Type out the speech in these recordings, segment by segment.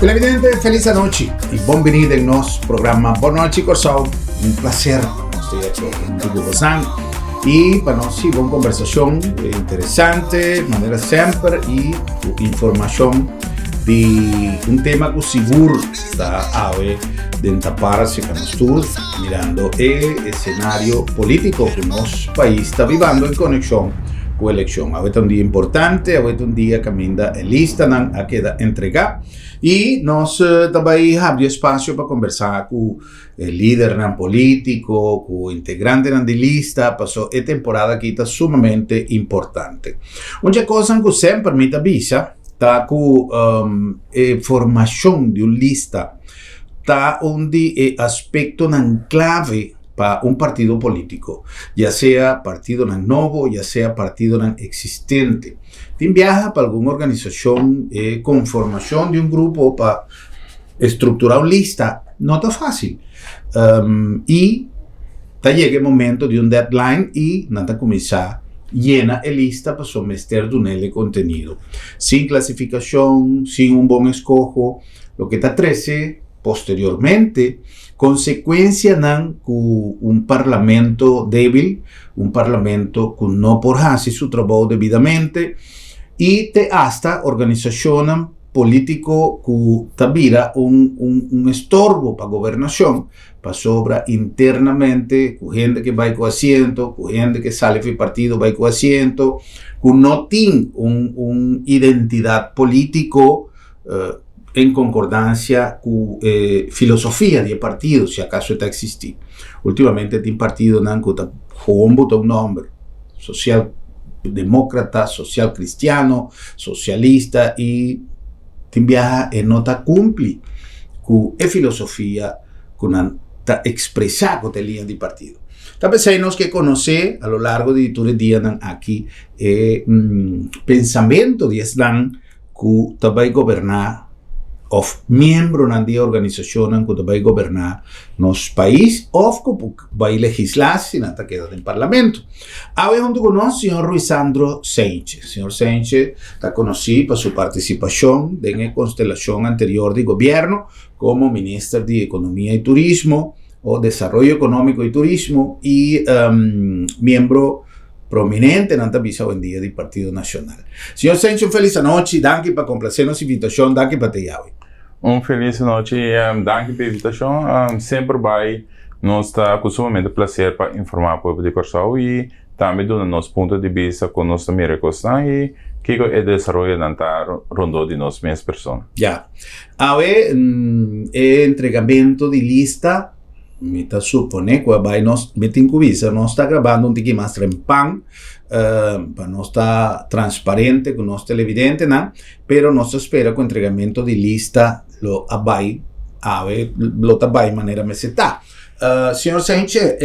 Televidente, felis anochi i bon bini den nos programa Bon Nochi Kòrsou. Un plaser nos ta aki huntu ku bosan i pa nos hiba un kombersashon interesante manera semper i ku informashon di un tema ku sigur ta awe den tapar aserka nos tur mirando e esenario polítiko ku nos pais ta bibando en konekshon ku elekshon. Awe ta un dia importante, awe ta un dia kaminda e listanan a keda entregá i nos ta bai habri espasio pa kombersá ku e lidernan polítiko, ku integrantenan di lista, paso e temporada aki ta sumamente importante. Un dje kosnan ku semper mi ta bisa ta ku e formashon di un lista ta un di e aspektonan klave pa un partido polítiko, ya sea partidonan nobo, ya sea partidonan eksistente. Tin biaha pa algun organisashon e konformashon di un grupo pa estrukturá un lista no ta fásil i ta yega e momento di un deadline i nan ta kuminsá yena e lista pasobra mester dun'el e kontenido. Sin klasifikashon, sin un bon eskoho, loke ta trese posteriormente konsekuensianan ku un parlamento débil, un parlamento ku no por hasi su trabou debidamente i te asta organisashonnan polítiko ku ta bira un un estorbo pa gobernashon pasobra internamente ku hende ke bai ku asiento, ku hende ke sali for partido bai ku asiento, ku no tin un un identidat polítiko. En konkordansia ku e filosofia di e partido, si akaso e ta eksistí. Ultimamente tin partidonan ku ta gewoon bota un nòmber, sosial demókrata, sosial kristiano, sosialista i tin biaha e no ta kumpli ku e filosofia ku nan ta ekspresá ku ta e liña di partido. Ta p'esei nos ke konosé a lo largo di tur e dianan aki e pensamentu di esnan ku ta bai goberná òf miembronan di e organisashonnan ku ta bai goberná nos pais òf ku por bai legislá si nan ta keda den parlamento. Awe huntu ku nos señor Ruisandro Seinche. Señor Seinche ta konosí pa su partisipashon den e konstelashon anterior di gobièrnu komo minister di Ekonomia i Turismo o Desaroyo Ekonómiko i Turismo i miembro Prominente nan ta bisa awendia di Partido Nacional. Señor Sencho un felis anochi, danki pa complace nos invitacion, danki pa te yawe. Un felis anochi, danki pa e invitacion, semper bai nos ta cu sumamente placer pa informa pueblo di Corsou y tambe duna nos punto di bista con nos ta mira e cosnan y kico e desaroyonan ta rondó di nos mes persona. Ya. Awe e entregamento di lista. Mi ta supone ku a bai nos, mi tin ku bisa nos ta grabando un tiki mas trempan pa nos ta transparente ku nos televidentenan, pero nos ta spera ku entregamento di lista lo a bai awe, lo ta bai manera mester ta. Señor Senche,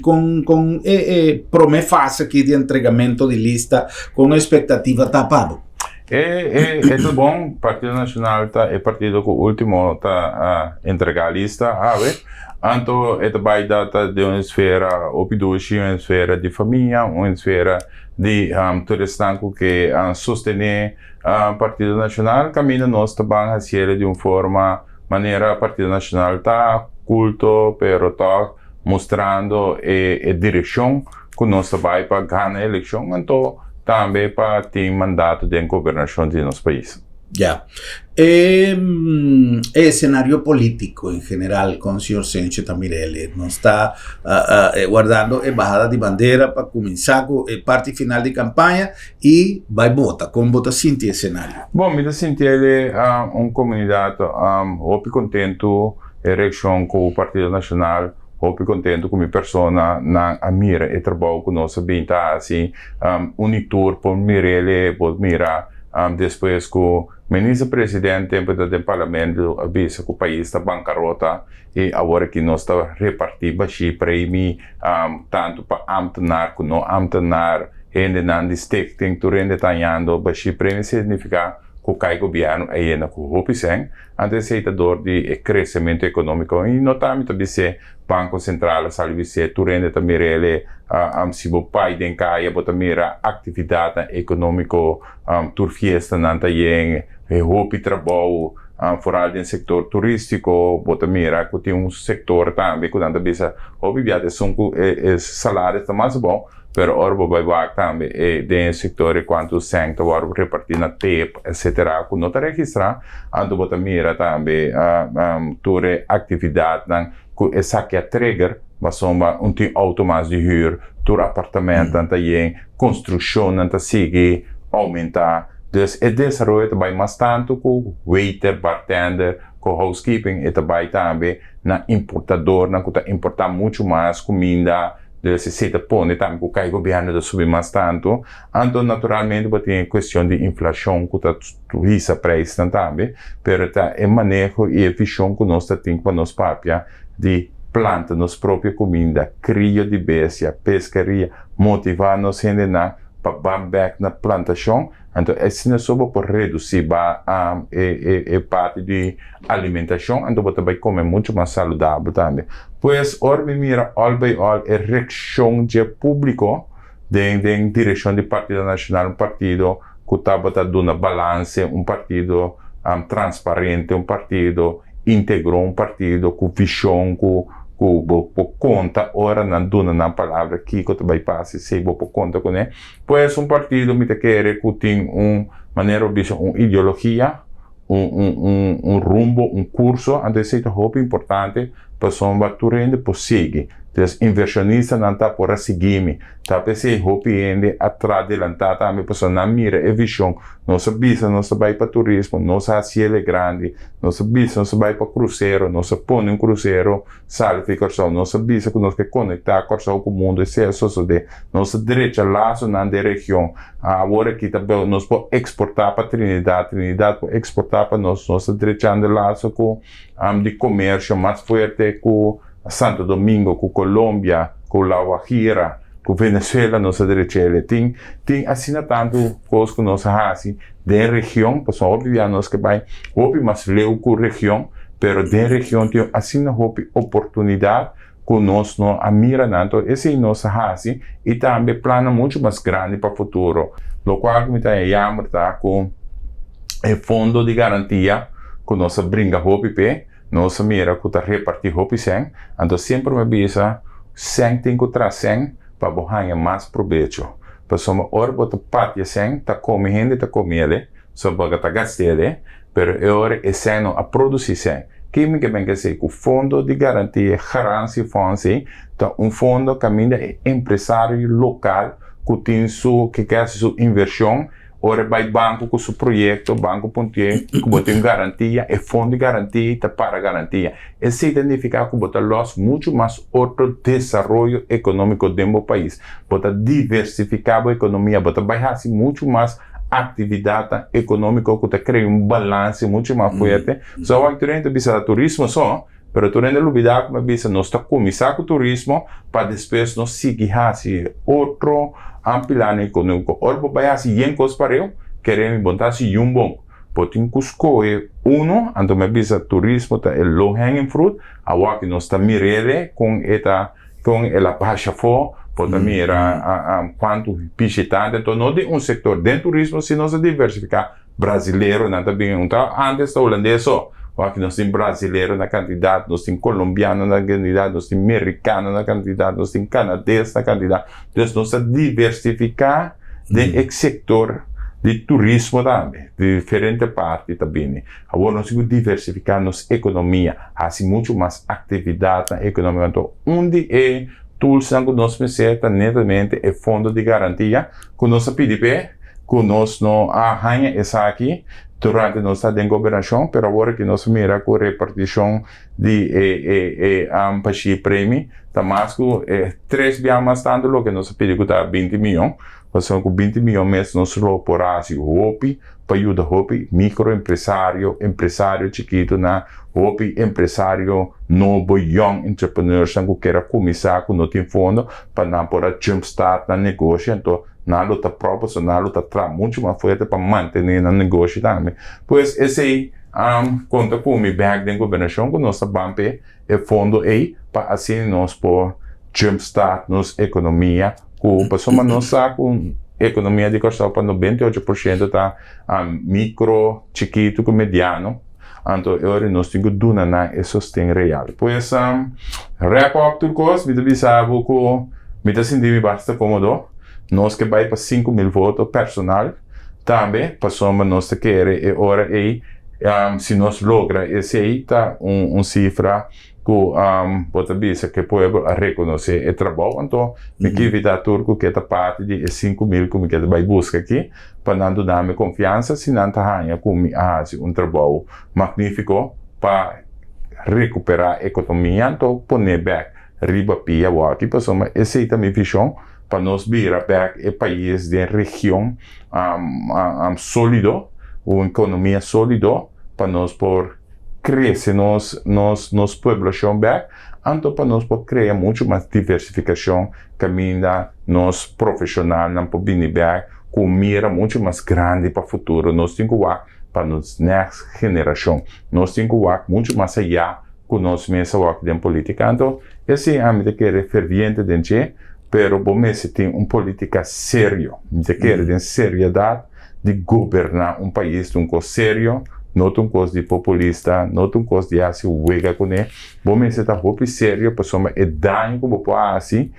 kon kon e e prome fase aki di entregamento di lista, kon espektativa ta pa bo? E e ta bon, Partido Nacional ta e partido ku ultimo ta entrega lista awe, anto e ta bai da ta den un esfera hopi dushi, un esfera di famia, un esfera di tur esnan ku ke sostene Partido Nacional, kaminda nos ta ban hasiel di un forma manera Partido Nacional ta kulto pero tòg mustrando e direkshon ku nos ta bai pa gana elekshon anto tambe pa tin mandato den gobernashon di nos pais. Ya. E e esenario polítiko en general kon señor Sencho ta mira el? Nos ta wardando e bahada di bandera pa kuminsá ku e parti final di kampaña i bai bota. Kon bo ta sinti e esenario? Bon, mi ta sinti el un komunidat hopi kontentu e reakshon ku Partido Nashonal. Hopi kontentu ku mi persona nan a mira e trabou ku nos a bin ta hasi. Uni tur por mir'el por mira despues ku Minister President tempu e ta den Parlamento a bisa ku pais ta bankarota i awor aki nos ta reparti bashí premi tantu pa ambtenaar ku no ambtenaar, hendenan di stichting tur hende ta hañando bashí premi signifiká ku kai gobièrnu a yena ku hopi sèn. Anto esei ta dor di e kresementu ekonómiko i no ta mi ta bis'é Banko Sentral a sali bis'é tur hende ta mir'é si bo bai den kaya bo ta mira aktividatnan ekonómiko tur fiestanan ta yen e hopi trabou. Foral den sektor turístiko, bo ta mira ku tin un sektor tambe ku nan ta bisa hopi bia ta esun ku e salario ta mas abou, pero ora bo bai wak tambe e den e sektor e kuantu sèn ta wòrdu repartí na tep etsetera ku no ta registrá, anto bo ta mira tambe tur e aktividatnan ku esaki a trigger pasobra un tin outo mas di hür, tur apartamentnan ta yen, konstrukshonnan ta sigui oumentá. Dus e desaroyo ta bai mas tantu ku waiter, bartender, ku housekeeping, e ta bai tambe na importadornan ku ta importá muchu mas kuminda, dus esei ta pone tambe ku kai gobièrnu ta subi mas tantu. Anto naturalmente bo tin e kuestion di inflashon ku ta hisa preisnan tambe, pero ta e maneho i e vishon ku nos ta tin pa nos papia di planta nos propio kuminda, krio di bestia, peskeria, motivá nos hendenan pa ban bek na plantashon, anto asina so bo por redusí ba e e parti di alimentashon, anto bo ta bai kome muchu mas saludabel tambe. Pues ora mi mira òl bai òl e reakshon dje públiko den den direkshon di Partido Nashonal, un partido ku tabata duna balanse, un partido transparente, un partido íntegro, un partido ku vishon ku ku bo por konta ora nan duna nan palabra kiko ta bai pasa esei bo por konta kuné. Pues un partido mi ta kere ku tin un manera bo bisa un ideologia, un un un un rumbo, un kurso, anto esei ta hopi importante pasobra tur hende por sigui. Entonces invershonistanan ta por a sigui mi. Ta p'esei hopi hende a tra delantá tambe pasobra nan mira e vishon. Nos a bisa nos ta bai pa turismo, nos a hasiel e grandi, nos a bisa nos ta bai pa krusero, nos a pone un krusero sali fi Kòrsou, nos a bisa ku nos ke konektá Kòrsou ku mundu, esei a sosodé. Nos a drecha lasonan den region. Awor aki ta nos por eksportá pa Trinidad, Trinidad por eksportá pa nos. Nos ta drechando laso ku di komersio mas fuerte ku Santo Domingo, ku Colombia, ku La Guajira, ku Venezuela nos a drech'el. Tin tin asina tantu kos ku nos a hasi den region, pasobra hopi bia nos ke bai hopi mas leu ku region, pero den region tin asina hopi oportunidat ku nos no a mira nan. Enton esei nos a hasi i tambe plannan muchu mas grandi pa futuro. Lokual ku mi ta yamber ta ku e fondo di garantia ku nos a bringa hopi p'e, Nos a mira ku ta repartí hopi sèn, anto semper mi a bisa, sèn tin ku traha sèn pa bo haña mas probecho. Pasobra ora bo ta papia sèn, ta kome hende ta kome el, so bo ta gast'é el, pero e ora e sèn no a produsí sèn. Ke mi ke ben ke esei? Ku Fondo di Garantia, Garantiefonds, ei ta un fondo kaminda e empresario lokal ku tin su, ke ke hasi su invershon, Ora e bai banco cu su proyecto, banco puntié cu bo tin un garantia, e fondo di garantia ta para garantia. Esey ta nifica cu bo ta los mucho mas otro desaroyo economico den bo pais. Bo ta diversifica bo economia, bo ta bai haci mucho mas actividadnan economico cu ta crea un balance mucho mas fuerte. So awor tur hende ta bisa ta turismo so, Pero tur hende lubidá ku mi a bisa nos ta kuminsá ku turismo pa despues nos sigui hasi otro pilanan ekonómiko. Ora bo bai hasi yen kos pareu, kere mi bo no ta hasi yun bon. Bo tin ku skohe unu, anto mi a bisa turismo ta e low hanging fruit, awor aki nos ta mir'é kon e ta kon el a basha afó, bo ta mira kuantu bishitante, anto no den un sektor, den turismo si nos a diversifiká. Brasileronan ta bin, un ta antes ta hulandes so, wak nos tin brasilero na kantidat, nos tin kolombiano na kantidat, nos tin merikano na kantidat, nos tin kanades na kantidat. Dus nos ta diversifiká den e sektor di turismo tambe, di diferente parti ta bini. Awor nos tin ku diversifiká nos ekonomia, hasi muchu mas aktividatnan ekonómiko. Anto un di e toolsnan ku nos mester ta netamente e fondo di garantia ku nos a pidi p'e. ku nos no a haña esaki durante nos ta den gobernashon, pero awor aki nos a mira ku repartishon di e e e pashi premi ta mas ku e tres bia mas tantu loke nos a pidi ku ta binti miyon, pasobra ku binti miyon mes nos lo por a hasi hopi pa yuda hopi mikroempresario, empresario chikitunan, hopi empresario nobo, young entrepreneursnan ku kier a kuminsá ku no tin fondo pa nan por a jump start nan negoshi, anto Nan lo ta prop pasobra nan lo ta traha muchu mas fuerte pa mantené nan negoshi tambe. Pues esei konta ku mi bèk den gobernashon ku nos ta ban p'e e fondo ei pa asina nos por jump start nos ekonomia ku pasobra nos sa ku ekonomia di Kòrsou pa 98% ta mikro, chikitu ku mediano. Anto e ora nos tin ku duna nan e sosten real. Pues, wrap up tur kos, mi ta bisa bo ku mi ta sinti mi basta komodo. Nos ke bai pa 5000 voto personal tambe, pasobra nos ta kere e ora ei, si nos logra esei ta un sifra ku bo ta bisa ku e pueblo a rekonosé e trabou. Anto mi ke invitá tur ku ke ta parti di e 5000 ku mi ke ta bai buska aki pa nan duna mi konfiansa si nan ta haña ku mi a hasi un trabou magnífiko pa rekuperá ekonomia anto pone bèk riba pia awor aki pasobra esei ta mi vishon pa nos bira bèk e pais den region sólido, un ekonomia sólido pa nos por krese nos nos nos pueblashon bèk, anto pa nos por krea muchu mas diversifikashon kaminda nos profeshonalnan por bini bèk ku un mira muchu mas grandi pa futuro. Nos tin ku wak pa nos nèks generashon. Nos tin ku wak muchu mas ayá ku nos mes a wak den polítika. Anto esei ami ta kere ferviente den dje, pero bo mester tin un polítika serio. Mi ta kere den seriedat di goberná un pais ta un kos serio, no ta un kos di populista, no ta un kos di hasi wega kuné. Bo mester ta hopi serio pasobra e daño ku bo por hasi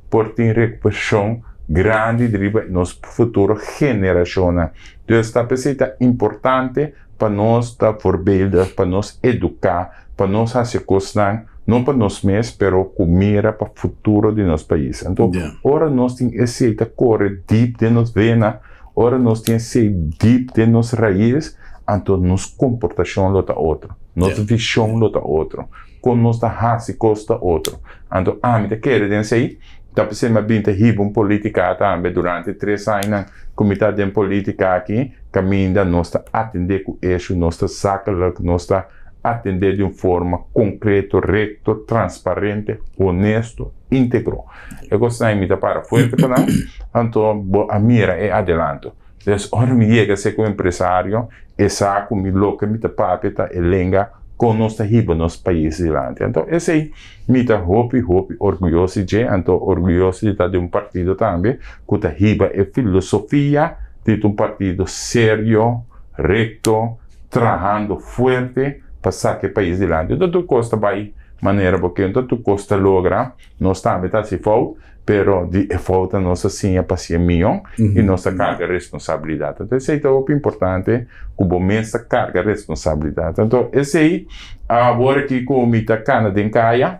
por tin rekuperashon grandi riba nos futuro generashonnan. Dus ta p'esei ta importante pa nos ta voorbeeldig, pa nos eduká, pa nos hasi kosnan no pa nos mes pero ku mira pa futuro di nos pais. Anto ora nos tin esei ta kore dip den nos vena, ora nos tin esei dip den nos rais, anto nos komportashon lo ta otro, nos vishon lo ta otro, kon nos ta hasi kos ta otro. Anto ami ta kere den esei, ta p'esei mi a bin ta hiba un politika tambe durante tres añanan ku mi ta den politika aki, kaminda nos ta atendé ku eshu, nos ta zakelijk, nos ta atendé di un forma konkreto, rekto, transparente, honesto, íntegro. E kosnan ei mi ta para fuerte pa nan, anto bo a mira e adelanto. Des ora mi yega ser ku empresario, e sa ku mi loke mi ta papia ta e lenga kon nos ta hiba nos pais dilanti. Anto esei mi ta hopi hopi orguyoso di dje, anto orguyoso di ta di un partido tambe ku ta hiba e filosofia di ta un partido serio, rekto, trahando fuerte pa saka e pais dilanti. No ta tur kos ta bai manera bo ke, no ta tur kos ta logra, nos tambe ta hasi fout, pero di e foutnan nos ta siña pa hasi e mion i nos ta karga responsabilidat. Anto esei ta hopi importante ku bo mes ta karga responsabilidat. Anto esei awor aki ku mi ta kana den kaya,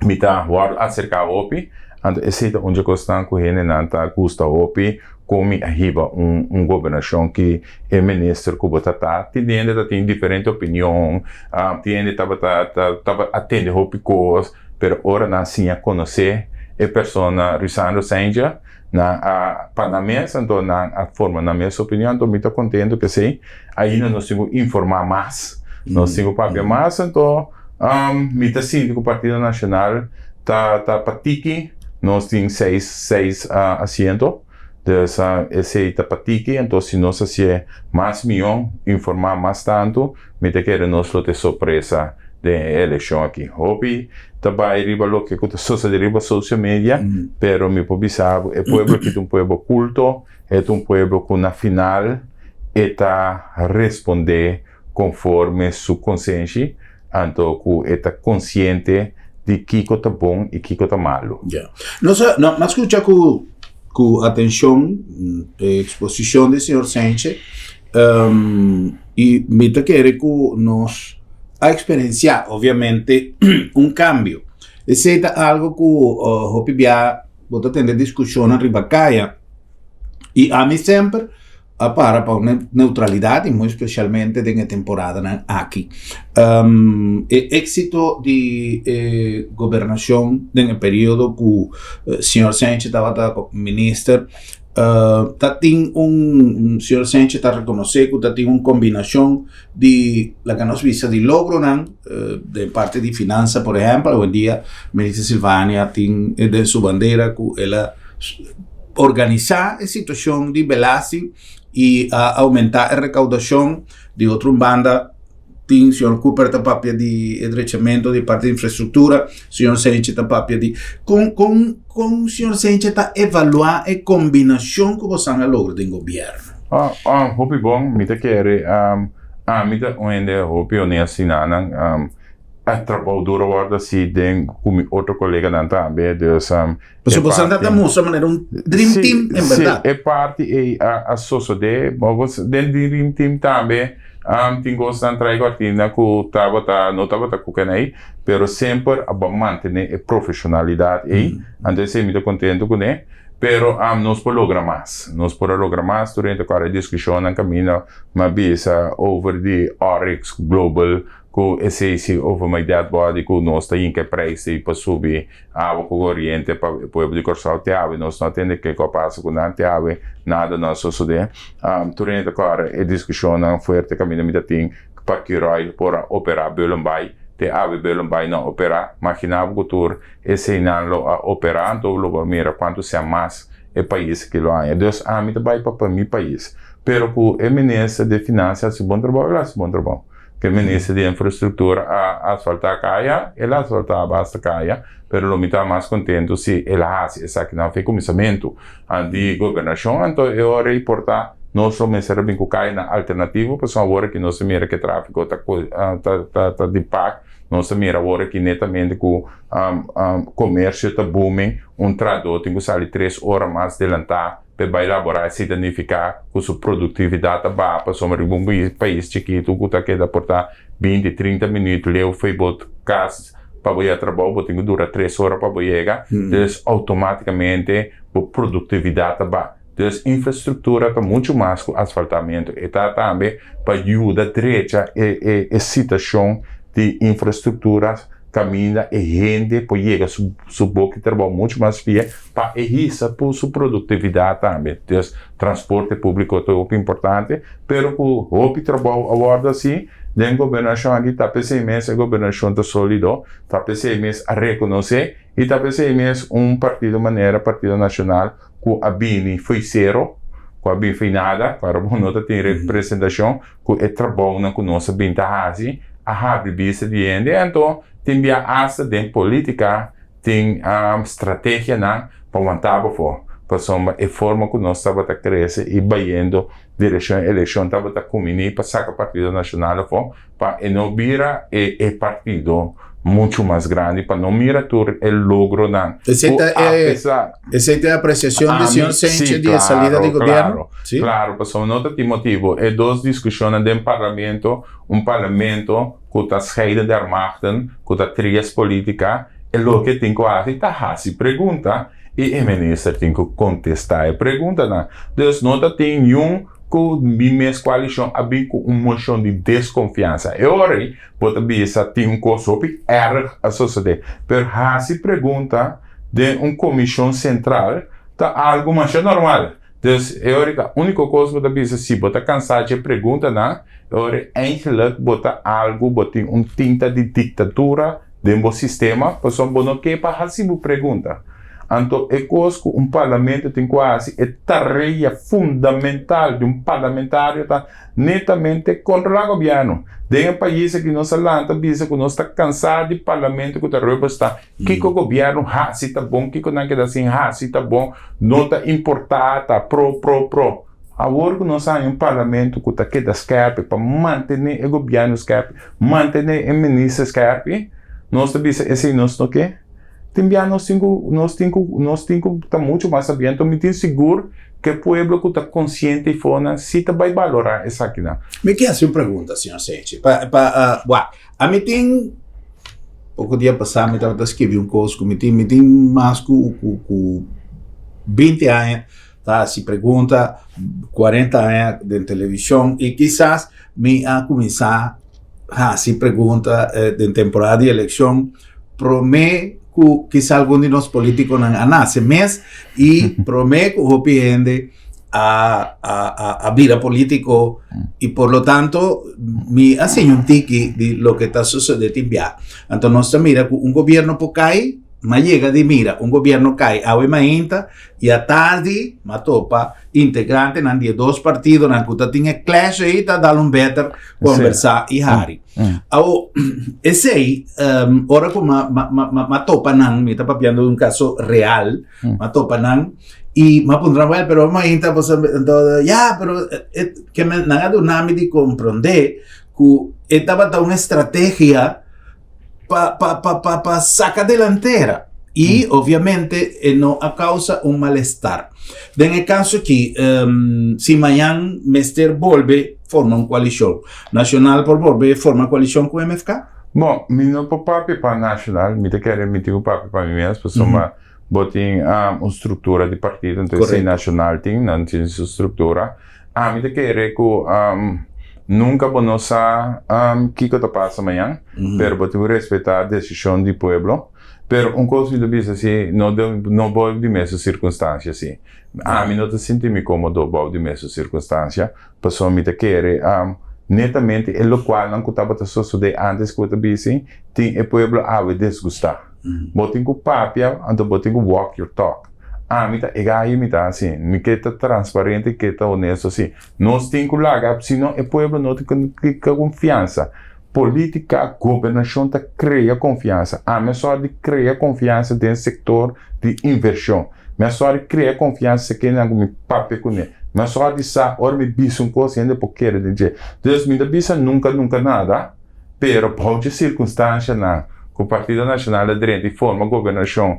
mi ta wòrdu aserká hopi, anto esei ta un dje kosnan ku hendenan ta gusta hopi. Kon mi a hiba un un gobernashon ki e minister ku bo ta ta tin hende ta tin diferente opinion, tin hende tabata ta tabata a tende hopi kos, pero ora nan siña konosé e persona Ruisandro Cijntje nan a pa nan mes anto nan a forma nan mes opinion anto mi ta kontento p'esei ainda nos tin ku informá mas nos tin ku papia mas anto mi ta sinti ku Partido Nashonal ta ta pa tiki nos tin seis seis asiento dus esei ta pa tiki anto si nos hasié mas mion informá mas tantu mi ta kere nos lo ta e sorpresa den e elekshon aki hopi ta bai riba loke ku ta sosodé riba social media pero mi por bisa bo e pueblo aki ta un pueblo kulto e ta un pueblo ku na final e ta respondé konforme su konsenshi, anto ku e ta konsiente di kiko ta bon i kiko ta malu. Ya. Nos a, no, m'a skucha ku ku atenshon e eksposishon di señor Cijntje, i mi ta kere ku nos a eksperensiá obviamente un kambio. Esei ta algu ku hopi bia bo ta tende diskushonnan riba kaya i ami semper a para pa un neutralidad y muy especialmente den e temporadanan aki. E éxito di e gobernacion den e periodo cu señor Cijntje tabata minister ta tin un, señor Cijntje ta reconoce cu ta tin un combinacion di laga nos bisa di logronan den parti di finansa por ehempel awendia minister Silvania tin den su bandera cu el a organisá e situashon di belasting i a oumentá e rekaudashon. Di otro un banda tin señor Cooper ta papia di e drechamentu di parti di infrastruktura, señor Cijntje ta papia di kon kon kon señor Cijntje ta evaluá e kombinashon ku bosan a logra den gobièrnu? Hopi bon, mi ta kere. Ami ta un hende hopi honesto na nan. E trabou duro wòrdu hasi den ku mi otro koleganan tambe, dus e Pasobra boso parti ta mustra manera un dream team en bèrdat. Sí, e parti ei a sosodé. Den dream team tambe tin kosnan trae kòrtina ku tabata no tabata ku kenei, pero semper a bo mantené e profeshonalidat ei. Anto esei mi ta kontentu kuné. Pero nos por logra mas. Nos por a logra mas durante kòrda e diskushonnan kaminda mi a bisa over di Oryx Global ku esei si over my dead body ku nos ta hinka e prijs ei pa subi awa ku koriente pa e pueblo di Kòrsou te awe nos no a tende kiko a pasa ku nan te awe nada no a sosodé. Tur hende ta kòrda e diskushonnan fuerte kaminda mi ta tin pa Curoil por a operá Bullenbaai te awe Bullenbaai no a operá. Magina bo ku tur eseinan lo a operá anto lo bo a mira kuantu sea mas e pais aki lo haña. Dus ami ta bai pa pa mi pais pero ku e minister di finansia hasi bon trabou el hasi bon trabou. Ku e minister di infrastruktura a asfaltá kaya, el a asfaltá basta kaya, pero lo mi ta mas kontentu si el a hasi esakinan for e kuminsamentu di gobernashon. Anto e ora ei por ta nos lo mester a bin ku kayanan alternativo, pasobra awor aki nos ta mira ku e tráfiko ta ta di pak, nos ta mira awor aki netamente ku komersio ta booming, un trahadó tin ku sali tres ora mas delantá p'e bai laborá esei ta nifiká ku su produktividat ta baha pasobra riba un pais chikitu ku ta keda por ta binti, trinta minüt leu fo'i bo kas pa bo yega trabou bo tin ku dura tres ora pa bo yega, dus outomátikamente bo produktividat ta baha. Dus infrastruktura ta muchu mas ku asfaltamentu, e ta tambe pa yuda drecha e e situashon di infrastruktura kaminda e hende por yega su su boki trabou muchu mas fia pa e hisa por su produktividat tambe. Dus transporte públiko ta hopi importante, pero ku hopi trabou a wòrdu hasi den gobernashon aki ta p'esei mes e gobernashon ta sólido, ta p'esei mes a rekonosé i ta p'esei mes un partido manera Partido Nashonal ku a bini fo'i sero, ku a bini fo'i nada, ku arobo no ta tin representashon, ku e trabounan ku nos a bin ta hasi a habri bista di hende. Anto tin bia asta den polítika tin strategianan pa wanta bo afó, pasobra e forma ku nos tabata krese i bayendo direkshon elekshon tabata kuminí pa saka Partido Nashonal afó pa e no bira e partido muchu mas grandi, pa no mira tur e logronan Esei ku ta a e pesar. esei ta e apresiashon di Ami, señor Senche sí, di e salida claro, di gobierno? claro, Sí? claro, pasobra no ta tin motibu. E dos diskushonnan den parlamento, un parlamento ku ta scheiden der machten, ku ta trias politica, e loke tin ku hasi ta hasi pregunta i e minister tin ku kontestá e preguntanan. Dus no ta tin niun ku mi mes koalishon a bin ku un moshon di deskonfiansa. E ora ei bo ta bisa tin un kos hopi erg a sosodé. Pero hasi pregunta den un komishon sentral ta algu masha normal. Dus e ora ei ta úniko kos bo ta bisa si bo ta kansá dje preguntanan, e ora ei eigenlijk bo ta algu bo tin un tinta di diktatura den bo sistema pasobra bo no ke pa hasi bo pregunta. Anto e kos ku un parlamento tin ku hasi, e tarea fundamental di un parlamentario ta netamente kontrolá gobièrnu. Den e pais aki nos a lanta bisa ku nos ta kansá di parlamento ku ta rubber stamp. Kiko gobièrnu hasi ta bon, kiko nan keda sin hasi ta bon, no ta importá, ta pro, pro, pro. Awor ku nos haña un parlamento ku ta keda skèrpi pa mantené e gobièrnu skèrpi, mantené e minister skèrpi, nos ta bisa esei nos no ke. Tin bia nos tin ku nos tin ku nos tin ku ta muchu mas abiento. Mi tin sigur ku e pueblo ku ta konsiente i fonan si ta bai balorá esakinan. Mi ke hasi un pregunta, señor Senchi. Pa pa wak, ami tin poko dia pasá mi tabata skibi un kos ku mi tin mi tin mas ku ku ku binti aña ta hasi pregunta, kuarenta aña den televishon i kisas mi a kuminsá hasi pregunta den temporada di elekshon. Promé ku kisa algun di nos polítikonan a nase mes i promé ku hopi hende a a a a bira polítiko i por lo tanto mi a siña un tiki di loke ta sosodé tin bia. Anto nos ta mira ku un gobierno por kai, m'a yega di mira un gobierno kai awe mainta i atardi m'a topa integrantenan di e dos partidonan ku ta tin e clash ei ta dal un beter kombersá i hari. Awo, esei, ora ku m'a, m'a, m'a, m'a topa nan, mi ta papiando di un kaso real, m'a topa nan, I m'a puntra wel, pero mainta boso anto ya, pero e ke men nan a duna mi di komprondé ku e tabata un estrategia pa pa pa pa pa saka delantera i obviamente e no a kousa un malestar. Den e kaso aki si mañan mester bolbe forma un koalishon, Nashonal por bolbe forma koalishon ku MFK? Bon, mi no por papia pa Nashonal, mi ta kere mi tin ku papia pa mi mes pasobra bo tin un struktura di partido, entonces si Nashonal tin, nan tin su struktura. Ami ta kere ku nunka bo no sa kiko ta pasa mañan, pero bo tin ku respetá desishon di pueblo. Pero un kos mi ta bisa si, no no bou di mesun sirkunstansia si. Ami no ta sinti mi kómodo bou di mesun sirkunstansia, pasobra mi ta kere netamente e lokualnan ku tabata sosodé ántes ku bo ta bisi, tin e pueblo awe desgustá. Bo tin ku papia, anto bo tin ku walk your talk. Ami ta e gayo mi ta hasi, mi ke ta transparente, ke ta honesto si. Nos tin ku laga, si no e pueblo no tin konfiansa. Politica, gobernashon ta krea konfiansa. Ami a sòru di krea konfiansa den sektor di invershon. Mi a sòru di krea konfiansa kendenan ku mi papia kuné. Mi a sòru di sa ora mi bisa un kos hende por kere den dje. Dus mi ta bisa nunka nunka nada. Pero bou dje sirkunstanshanan ku Partido Nashonal a drenta i forma gobernashon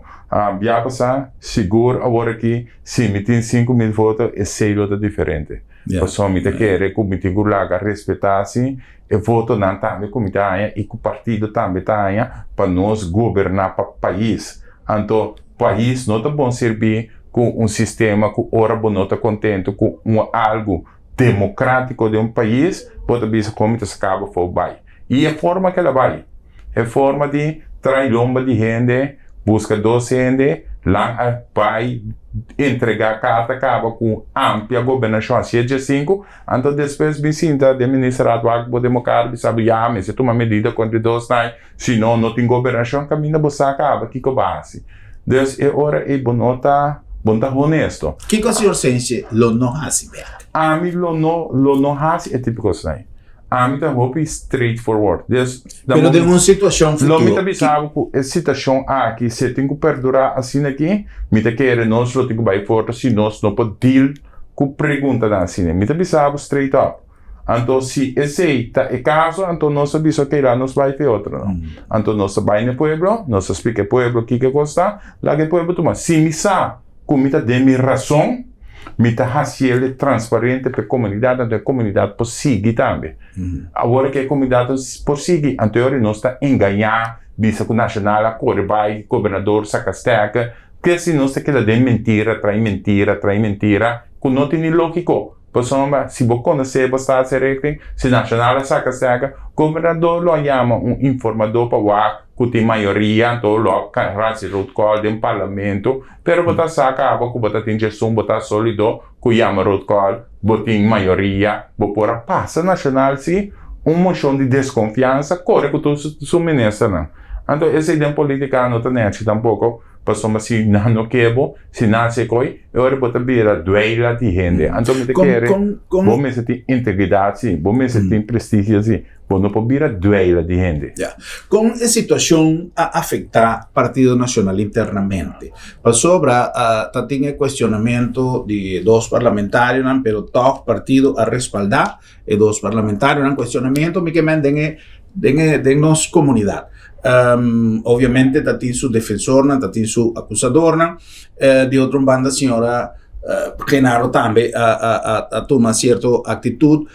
bia pasá, sigur awor aki si mi tin 5000 voto esei lo ta diferente. Pasobra mi ta kere ku mi tin ku laga respetá si e votonan tambe ku mi ta haña i ku partido tambe ta haña pa nos goberná pa pais. Anto pais no ta bon sirbí ku un sistema ku ora bo no ta kontentu ku un algu democrático den un pais, bo ta bisa con mi ta saca bo for bay. Y e forma que el a bay, e forma di trae lomba di hende, busca dos hende, lan a bay entrega carta caba cu amplia gobernacion hacia dje sinku, anto despues bin sinta den ministerraad wak bo den mokar bisa bo ya mester tuma medida contra e dos nan, si no, no tin gobernacion caminda bo sa caba kico bo a haci. Dus e ora ei bo no ta, bo no ta honesto. Kiko señor Senche lo no hasi bek? Ami lo no, lo no hasi e tipo kosnan ei. Ami ta hopi straight forward. Dus, na Pero den un situashon futuro. Lo mi ta bisa bo ku e situashon aki si e tin ku perdurá asina aki, mi ta kere nos lo tin ku bai forte si nos no por deal ku preguntanan asina. Mi ta bisa bo straight up. Anto si esei ta e kaso, anto nos a bisa ok, laga nos bai pa e otro no. Anto nos a bai na e pueblo, nos a splika e pueblo kiko e kos ta, laga e pueblo tuma. Si mi sa ku mi ta den mi rason, mi ta hasiel transparente pa e komunidat, anto e komunidat por sigui tambe. Awor ke e komunidat por sigui, anto e ora nos ta engañá, bisa ku Nashonal a kore bai, gobernador saka stèkè, ke si nos ta keda den mentira, trai mentira, trai mentira, ku no tin ni lógiko. Pasobra si bo konosé bo staatsrekening, si Nacional a saka seka, gobernador lo a yama un informador pa wak ku tin mayoria, anto lo a hasi road call den parlamento, pero bo ta sa kaba ku bo ta tin djesun, bo ta solido ku yama road call, bo tin mayoria, bo por a pasa Nacional si un moshon di deskonfiansa kore ku tur su ministernan. Anto esei den politika no ta nechi tampoko. Pasobra si nan no ke bo, si nan hasi e koi, e ora bo ta bira dueila di hende. Anto mi ta kere, bo mester tin integridat si, bo mester tin prestigio si, bo no por bira dueila di hende. Ya. Kon e situashon a afektá Partido Nashonal internamente? Pasobra ta tin e kuestionamentu di e dos parlamentarionan, pero tòg partido a respaldá e dos parlamentarionan. Kuestionamentu mi ke men den e den e den nos komunidat. Obviamente ta tin su defensornan, ta tin su akusadornan. Di otro banda señora Genaro tambe a tuma sierto aktitut.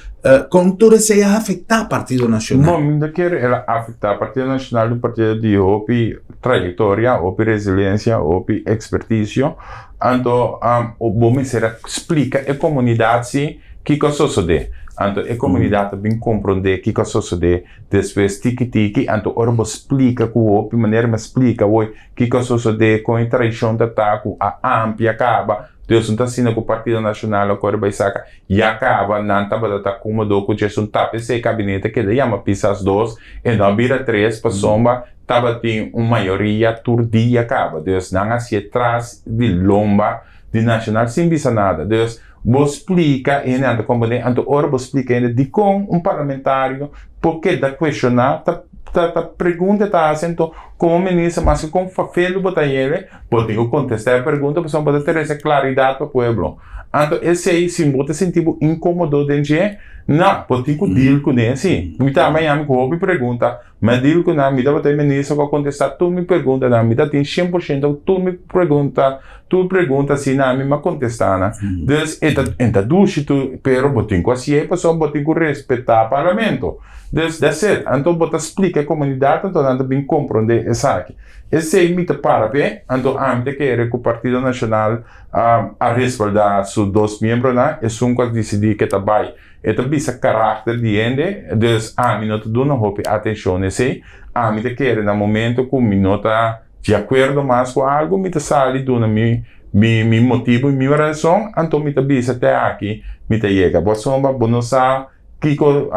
Kon tur esei a afektá Partido Nashonal? No, mi no kere el a afektá. Partido Nashonal ta un partido di hopi trayektoria, hopi resiliensia, hopi ekspertisio. Anto bo mester a splika e komunidat si kiko a sosodé. Anto e komunidat ta bin komprondé kiko a sosodé. Despues tiki tiki, anto ora bo splika ku hopi manera mi a splika awor kiko a sosodé, kon e traishon ta ta ku a amplia kaba, dus no ta asina ku Partido Nashonal a kore bai saka, ya kaba nan tabata ta komodo ku djes un tap esei kabinete keda yama Pisas dos e no a bira tres pasobra tabatin un mayoria tur dia kaba, dus nan a hasié tras di lomba di Nashonal sin bisa nada. Dus bo splika hende nan ta komprendé, anto ora bo splika hende dikon un parlamentario por keda kueshoná ta. ta ta pregunta e ta hasi anto komo minister maske kon fafelu bo ta yere bo tin ku kontestá e pregunta pasobra bo ta trese klaridat pa pueblo. Anto esei si bo ta sinti bo inkomodo den dje na bo tin ku deal kuné si. Mi ta Miami ku hopi pregunta Mi a deal ku nan, mi tabata e minister ku a kontestá tur mi preguntanan, mi ta tin 100% tur mi pregunta, tur pregunta asina ami mi a kontestá nan. Dus e ta e ta dushi tur, pero bo tin ku hasié pasobra bo tin ku respetá parlamento. Dus that's it. Anto bo ta splika e komunidat anto nan ta bin komprondé esaki. Esei mi ta para p'e, anto ami ta kere ku Partido Nashonal a respaldá su dos miembronan, esun ku a disidí ke ta bai. E ta bisa karakter di hende, dus ami no ta duna hopi atenshon na esei. Ami ta kere na momento ku mi no ta di akuerdo mas ku algu, mi ta sali duna mi mi mi motibu i mi rason, anto mi ta bisa te aki mi ta yega. Pasobra bo no sa kiko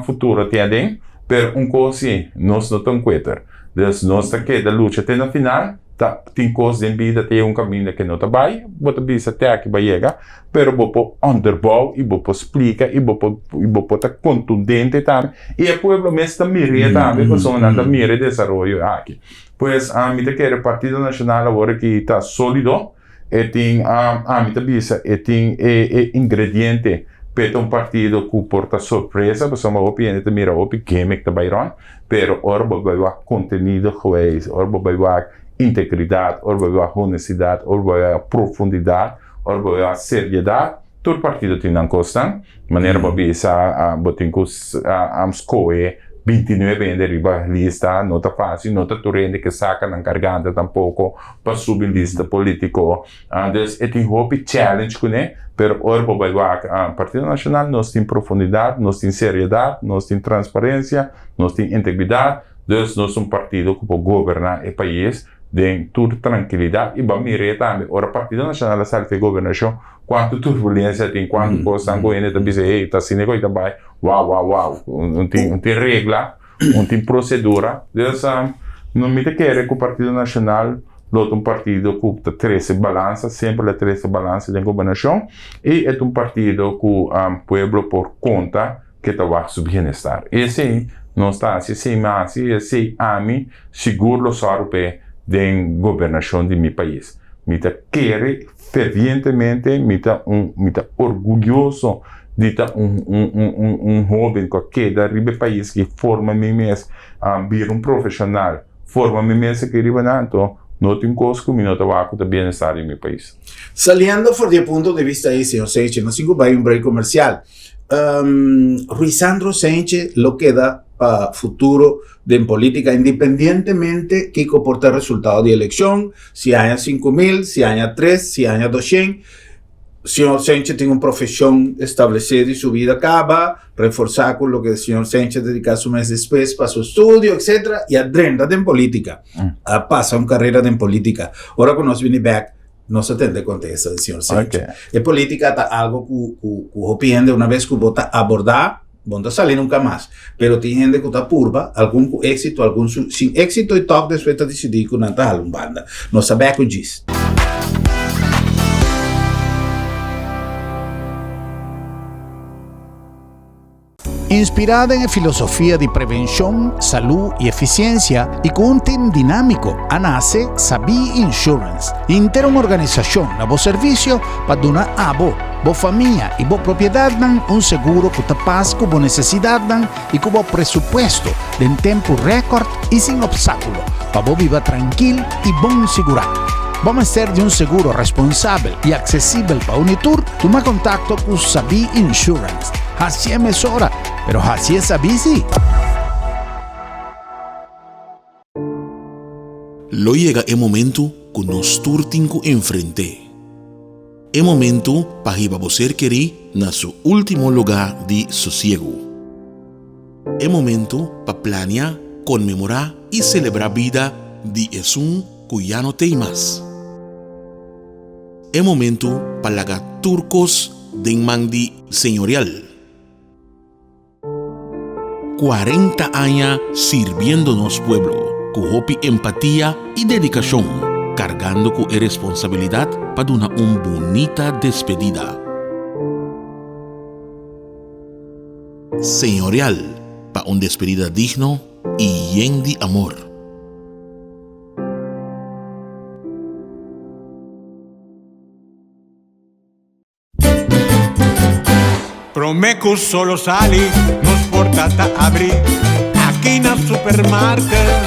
futuro tin aden, pero un kos si, nos no ta un kueter. Dus nos ta keda lucha te na final, ta tin kos den bida ta yega un kaminda ke no ta bai, bo ta bisa te aki bo a yega. Pero bo por onderbouw y bo por splica y bo por y bo por ta contundente tambe y e pueblo mes ta mir'é tambe pasobra nan ta mira e desaroyo aki. Pues mi ta kere Partido Nacional awor aki ta solido, e tin ami ta bisa e tin e e ingrediente p'e ta un partido cu por ta sorpresa pasobra hopi hende ta mira hopi gimmick ta bay rond pero ora bo bay wak contenido gewijs, ora bo bay wak integridad, ora bo bay wak honestidad, ora bo bay wak profundidad. Ora bo a seriedat, tur partido tin nan kosnan. Manera bo a bisa, bo tin ku skohe 29 hende riba lista, no ta fásil, no ta tur hende ke saka nan garganta tampoko pa subi lista polítiko. Dus e tin hopi challenge kuné, pero ora bo bai wak Partido Nashonal nos tin profundidat, nos tin seriedat, nos tin transparensia, nos tin integridat, dus nos un partido ku por goberná e pais. Den tur trankilidat i bo a mir'é tambe ora Partido Nashonal a sali for e gobernashon kuantu turbulensia tin, kuantu kosnan ku hende ta bisa hey ta asina ku ta bai wou wou wou un tin un tin regla un tin prosedura dus no mi ta kere ku Partido Nashonal lo ta un partido ku ta trese balansa semper lo a trese balansa den gobernashon i e ta un partido ku pueblo por konta. ke ta wak su bienestar. Esei nos ta hasi, esei mi a hasi i esei ami sigur lo sòru p'e den gobernashon di mi pais. Mi ta kere fervientemente, mi ta un mi ta orguyoso di ta un un un un hóben ku a keda riba e pais ki forma mi mes bira un profeshonal, forma mi mes aki riba nan, anto no tin kos ku mi no ta wak ku ta bienestar di mi pais. Saliendo for di e punto di vista ei, señor Seiche, nos tin ku bai un break komersial. Ruisandro Senche lo keda pa futuro den politica independientemente kiko por ta resultado di eleccion, si aña 5000, si aña 3, si aña 200. Señor Senche tin un profesion establece di su vida caba, reforza cu loke señor Senche dedica su mes despues pa su estudio, etcétera, y a drenta den politica. A pasa un carrera den politica. Ora cu nos bini bek, Nos a tende kontesta di señor Sánchez. Okay. E polítika ta algo ku, ku, ku hopi hende una vez ku bo ta abordá, bo no ta sali nunka mas. Pero tin hende ku ta purba, algun ku éksito, algun su, sin éksito i tòg despues ta disidí ku nan ta hala un banda. Nos ta bèk ku djis. Inspirá den e filosofia di prevenshon, salú i efisiensia i ku un tim dinámiko a nase Sabí Insurance, henter un organisashon na bo servisio pa duna abo, bo famia i bo propiedatnan un seguro ku ta pas ku bo nesesidatnan i ku bo presupuesto den tempu rèkòrt i sin opstákulo pa bo biba trankil i bon sigurá. Bo mester di un seguro responsabel i aksesibel pa uni tur? Tuma kontakto ku Sabí Insurance. Hasié mesora, pero hasié sabí sí! Lo yega e momentu ku nos tur tin ku enfrent'é. E momentu pa hiba bo ser kerí na su último lugá di sosiegu. E momentu pa plania, konmemorá i selebrá bida di esun ku ya no t'ei mas. E momentu pa laga tur kos den man di Señorial. 40 aña sirbiendo nos pueblo ku hopi empatia i dedikashon, kargando ku e responsabilidat pa duna un bunita despedida. Señorial, pa un despedida digno. i yen di amor. Promé ku solo sali, nos porta ta abrí aki na Supermarket.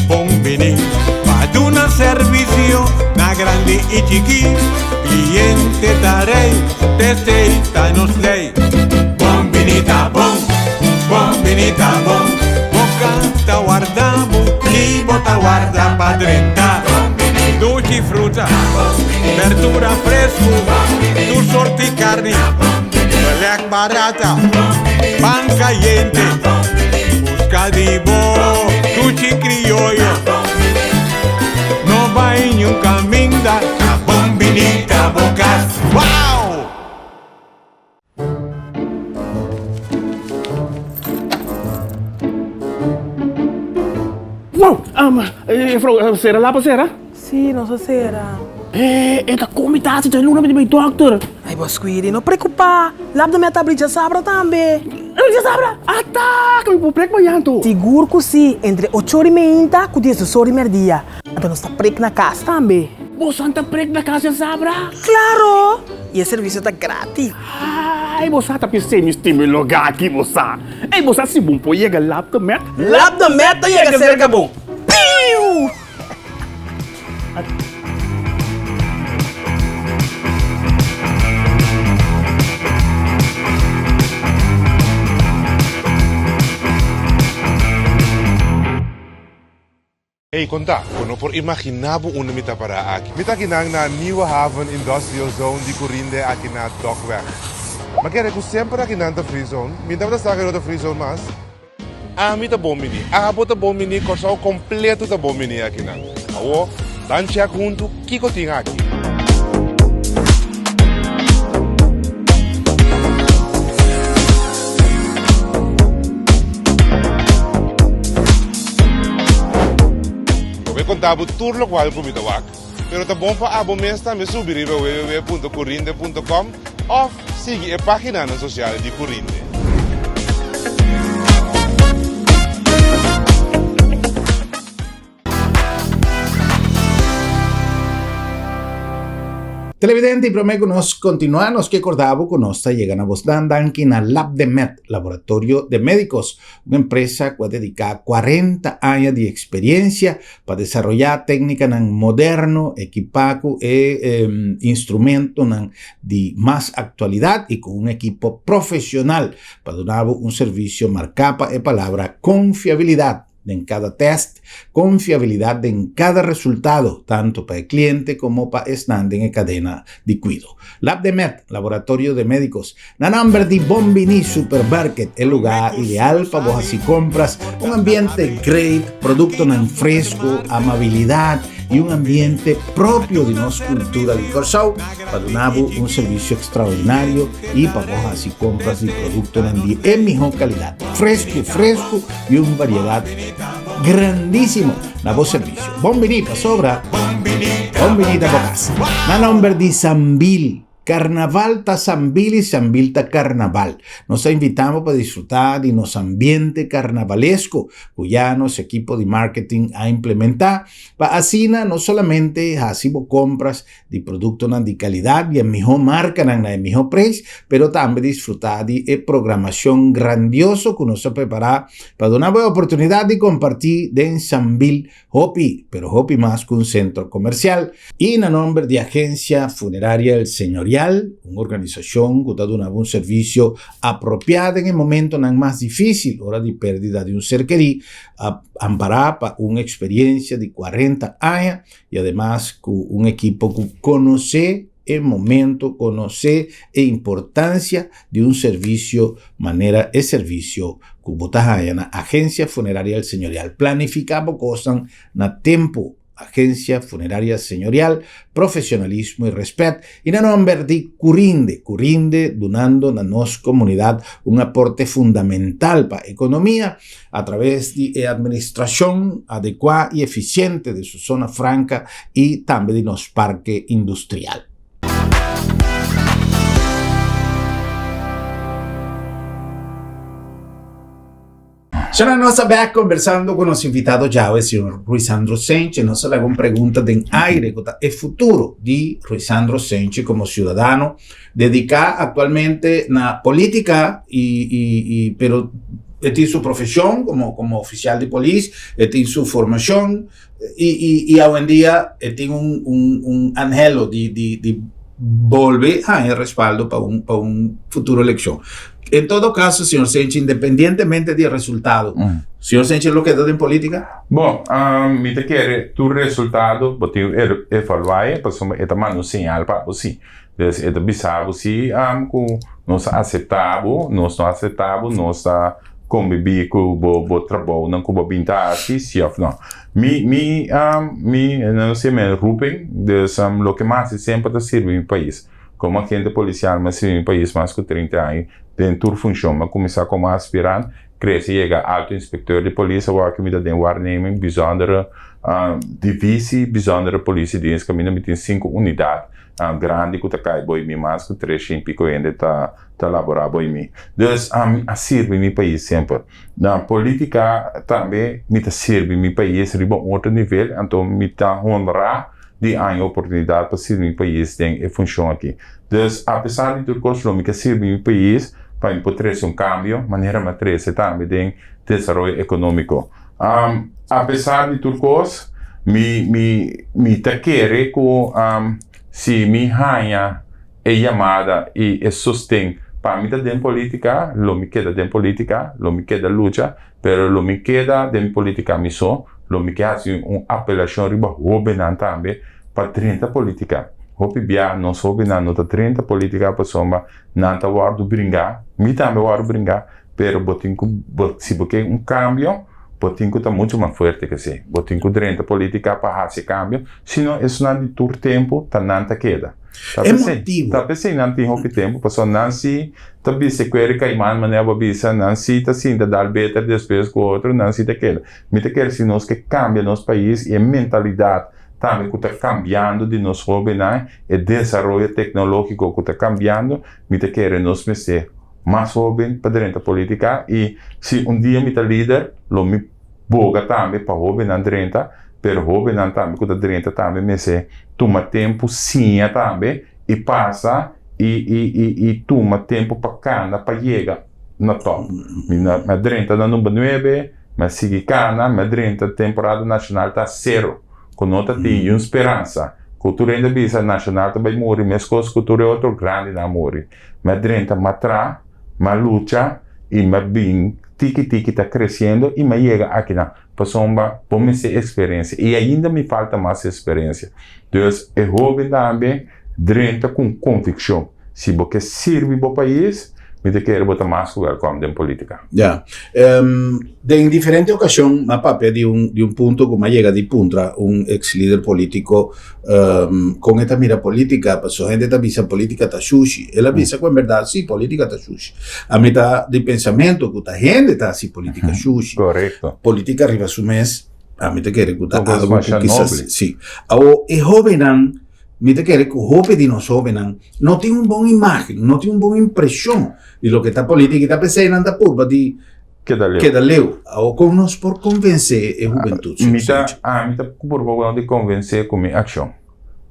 Bon biní pa duna servisio na grandi i chikí. Kliente ta rei, t'esei ta nos lei. Bon biní ta bon, bon biní ta bon. Bo kanta warda bo i bo ta warda pa drenta. Dushi fruta, berdura fresku, tur sorti karni, belèk barata, pan kayente, buska di bo dushi krioyo. No bai niun kaminda, ta bon bini ta bo kas. Wow! Wow! Juffrouw, sera lapa sera? Sí, nos a sera. E ta kon mi ta hasi djaluna mi ta bai dokter. Ay, bo Squidi, no preocupa. Lap de mi a ta abri djasabra tambe. Abri djasabra? Ata! Ke mi por prek mañan anto? Sigur ku sí, entre ocho ora i meinta ku diesdos ora i merdia. Anto nos ta prek na kas tambe. Boso ta prek na kas djasabra? Klaro! I e servisio ta gratis. Ai, bo sa ta pis'é mi stima e lugá aki, bo sa. Ei, bo sa si bon por yega Lap de Met? Lap de Met ta yega serka bo. Piu! Ey, konta, bo no por imaginá bo unda mi ta pará aki. Mi ta akinan na Nieuwe Haven Industrial Zone di Curinde aki na Dokweg. M'a kere ku semper akinan ta free zone. Mi tabata sa ku e no ta free zone mas. Ami ta bon bini, abo ta bon bini, Kòrsou kompleto ta bon bini akinan. Awor, ban chèk huntu kiko tin aki. Lo bo konta bo tur lokual ku mi ta wak, pero ta bon pa abo mes tambe subi riba www.curinde.com òf sigui e páginanan sosial di Curinde. Televidente, y prome ku nos kontinuá, nos ke korda bo ku nos ta yega na bosnan danki na Labdemed, Laboratorio de Médicos, un empresa ku a dediká 40 aña di eksperiencia pa desaroyá téknikanan moderno, ekipá ku e instrumentonan di mas aktualidat i ku un ekipo profesional pa duna bo un servisio marká pa e palabra konfiabilidat. den kada tèst, konfiabilidat den kada resultado, tantu pa e kliente komo pa esnan den e kadena di kuido. Labdemed, Laboratorio de Médicos, na nòmber di Bon Biní Supermarket, e lugá ideal pa bo hasi kompras, un ambiente great, produktonan fresku, amabilidat i un ambiente propio di nos kultura di Kòrsou pa duna bo un servisio ekstraordinario i pa bo hasi kompras di produktonan di e mihó kalidat, fresku fresku y un variedad grandísimo na bo servicio. Bon bini pasobra bon bini ta bo cas. Na nomber di Sambil, Carnaval ta Sambil y Sambil ta Carnaval. Nos ta invita bo pa disfruta di nos ambiente carnavalesco cu ya nos equipo di marketing a implementa pa asina no solamente haci bo compras di produktonan di kalidat di e mihó markanan na e mihó preis, pero tambe disfrutá di e programashon grandioso ku nos a prepará pa duna bo e oportunidat di kompartí den Sambil hopi, pero hopi mas ku un sentro komersial. I na nòmber di Agensia Funeraria El Señorial, un organisashon ku ta duna bo un servisio apropiá den e momentonan mas difísil ora di pèrdida di un ser kerí, a ampará pa un eksperiencia di 40 aña, y ademas cu un equipo cu conoce e momento, conoce e importancia di un servicio manera e servicio cu bo ta haya na Agencia Funeraria El Señorial. Planifica bo cosnan na tempo. Agencia Funeraria Señorial, profesionalismo y respet y na nomber di Curinde, Curinde dunando na nos comunidad un aporte fundamental pa economia, a traves di e administracion adecua y eficiente di su zona franca y tambe di nos parke industrial. Shona nos ta bek conversando cu nos invitado djawe, señor Ruisandro Senche. Nos a laga un pregunta den aire cu ta e futuro di Ruisandro Senche como ciudadano dedica actualmente na politica y, y, y pero e tin su profesion como, como oficial di polis, e tin su formacion y, y, y awendia e tin un, un, un anhelo di, di, di bolbe haña respaldo pa un, pa un futuro eleccion. En todo caso, señor Senchi, independientemente di e resultado, señor Senchi lo keda den politica? Bon, mi ta kere tur resultado bo tin ku evaluá e, pasobra e ta manda un señal pa bo si. Dus e ta bisa bo si ku nos a aseptá bo, nos no aseptá bo, nos ta kombibí ku bo bo trabounan ku bo bin ta hasi, si òf no. Mi mi mi no si mi roeping, dus loke mi hasi semper ta sirbi mi pais. Komo agente polisial mi a sirbi mi pais mas ku 30 aña den tur funshon. Mi a kuminsá komo aspirant, krese yega alto inspekteur di polis, awor aki mi ta den waarneming bijzondere divisi bijzondere politiedienst kaminda mi tin sinku unidat grandi ku ta kai bo i mi mas ku tres shen piko hende ta ta laborá bo i mi. Dus ami a sirbi mi pais semper. Na politika tambe mi ta sirbi mi pais riba un otro nivel, anto mi ta honrá di haña oportunidat pa sirbi mi pais den e funshon aki. Dus apesar di tur kos lo mi ke sirbi mi pais pa mi por trese un kambio manera mi a trese tambe den desaroyo ekonómiko. Apesar di tur kos mi mi mi ta kere ku si mi haña e yamada i e sosten pa mi ta den politika, lo mi keda den politika, lo mi keda lucha, pero lo mi keda den politika mi so, lo mi ke hasi un apelashon riba hobennan tambe pa drenta politika. Hopi bia nos hobennan no ta drenta politika pasobra nan ta wòrdu bringá, mi tambe a wòrdu bringá, pero bo tin ku bo si bo ke un kambio bo tin ku ta muchu mas fuerte ke esei, bo tin ku drenta politika pa hasi e kambio, sino esunnan di tur tempu ta nan ta keda. Ta E p'esei, motibu. ta p'esei nan tin hopi tempu, pasobra nan si ta bisa ku e kaiman manera bo a bisa, nan si ta sinta dal beter despues ku otro, nan si ta keda. Mi ta kere si nos ke kambia nos pais i e mentalidat tambe ku ta kambiando di nos hobennan, e desaroyo teknologiko ku ta kambiando, mi ta kere nos mester mas hoben pa drenta politika i si un dia mi ta lider lo mi boga tambe pa hobennan drenta, pero hobennan tambe ku ta drenta tambe mester tuma tempu siña tambe i pasa i i i i tuma tempu pa kana pa yega na top. Mi na mi a drenta na number nuebe, mi a sigui kana, mi a drenta temporada nashonal ta sero ku no ta tin yun speransa ku tur hende a bisa nashonal ta bai muri meskos ku tur e otro grandinan a muri. Mi a drenta matra, mi a lucha i mi a bin tiki tiki ta kresiendo i mi a yega akinan. Pasobra bo mester eksperensia i ainda mi falta mas eksperensia. Dus e hoben tambe drenta ku un konvikshon. Si bo ke sirbi bo pais, mi ta kere bo ta mas ku wèlkòm den politika. Ya. Den diferente okashon mi a papia di un di un punto ku mi a yega di puntra un eks lider politiko kon e ta mira politika, pasobra hende ta bisa politika ta shushi. El a bisa ku en bèrdat si politika ta shushi. Ami ta di pensamentu ku ta hende ta hasi politika shushi. Korekto. Politika riba su mes ami ta kere ku ta algu ku kisas si. Awor e hobennan mi ta kere ku hopi di nos hobennan no tin un bon imagen, no tin un bon impreshon di loke ta politika i ta p'esei nan ta purba di Keda leu. Keda leu. Awor kon nos por konvensé e hubentut, Mi ta, ami ta purba ku nan di konvensé ku mi akshon.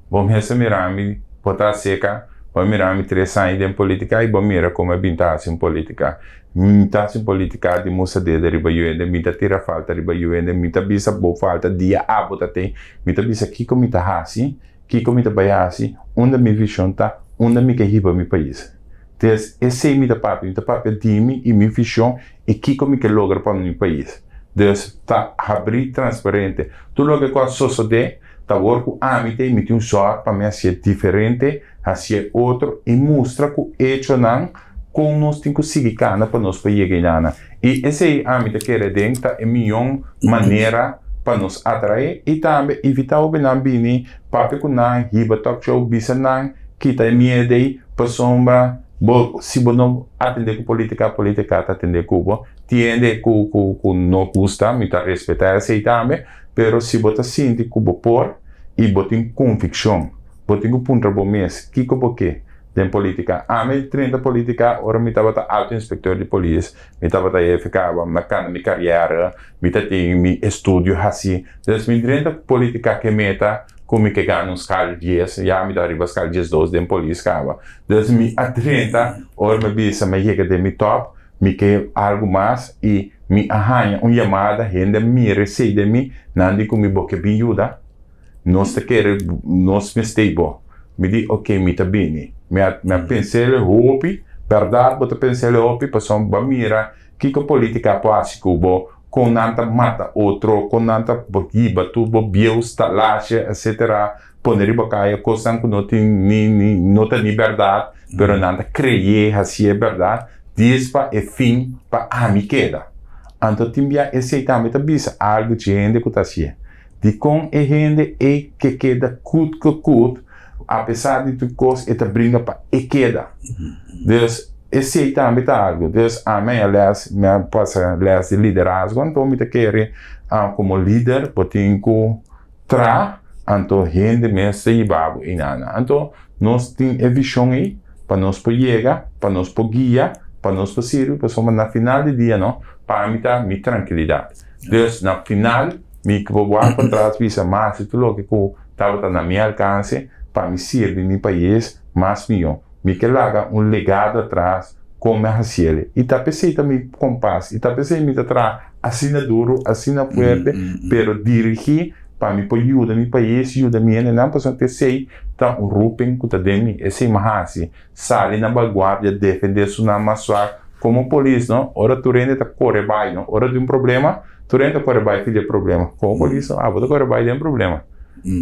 Bo mester mira mi, bo ta seka, bo mira mi tres aña den politika i bo mira kon mi a bin ta hasi un politika. Mi ta hasi un politika di mustra dede riba yu hende, mi ta tira falta riba yu hende, mi ta bisa bo falta dia abo ta ten, mi ta bisa kiko mi ta hasi, Kiko mi ta bai hasi? Unda mi vishon ta? Unda mi ke hiba mi pais? Des esei mi ta papia, mi ta papia di mi i mi vishon i kiko mi ke logra pa mi pais. Des ta habrí, transparente. Tur loke ku a sosodé ta wor ku ami ta i mi tin un sòr pa mi hasié diferente, hasié otro i mustra ku echonan kon nos tin ku sigui kana pa nos por yega einana. I esei ami ta kere den ta e mion manera pa nos atraé i tambe invitá hobennan bini papia ku nan, hiba talk show, bisa nan kita e miedu ei pasobra bo si bo no atendé ku politika, politika ta atendé ku bo. Tin hende ku ku ku no gusta, mi ta respetá esei tambe, pero si bo ta sinti ku bo por i bo tin konvikshon, bo tin ku puntra bo mes kiko bo ke. Den politica. Ami 30 politica ora mi tabata alto inspector di polis, mi tabata hefe caba, mi a cana mi carriera, mi ta tin mi estudio haci. Dus mi drenta politica ke meta cu mi ke gana un scal dies, ya mi ta riba scal diesdos den polis caba. Dus mi a drenta ora mi a bisa mi a yega den mi top, mi ke algo mas y mi a haña un yamada, hende a mira esey den mi, nan di cu mi bo ke bin yuda. Nos ta kere, nos mester bo. Mi di, ok, mi ta bini. Mi a, mi a pens'el hopi, bèrdat bo ta pens'el hopi, pasobra bo a mira kiko politika por hasi ku bo, kon nan ta mata otro, kon nan ta hiba tur bo bieu stalashe, etsetera, pone riba kaya kosnan ku no tin ni, ni, no ta ni bèrdat, pero nan ta kreyé hasié bèrdat, dies pa e fin pa ami keda. Anto tin bia esei tambe ta bisa algu dje hende ku ta hasié. Dikon e hende ei ke keda kut ku kut, apesar di tur kos e ta bringa pa e keda. Dus, esei tambe ta algu. Dus, ami a les, mi a pasa les di liderazgo, anto mi ta kere komo lider bo tin ku traha, anto hende mes ta yiba bo einana. Anto nos tin e vishon ei pa nos por yega, pa nos por guia, pa nos por sirbi, pasobra na final di dia no, pa mi ta mi trankilidat. Dus na final mi por wak patras bisa mas di tur loke ku tabata na mi alkanse pa mi sirbi mi pais mas mihó. Mi ke laga un legado atras kon mi a hasiel. I ta p'esei ta mi kompas, i ta p'esei mi ta traha asina duru, asina fuerte, pero dirigí pa mi por yuda mi pais, yuda mi hendenan, pasobra p'esei ta un roeping ku ta den mi. Esei mi a hasi. Sali na baguardia defende sunan mas swak komo polis no ora tur hende ta kore bai no ora tin un problema tur hende ta kore bai fi di problema komo polis no abo ta kore bai den problema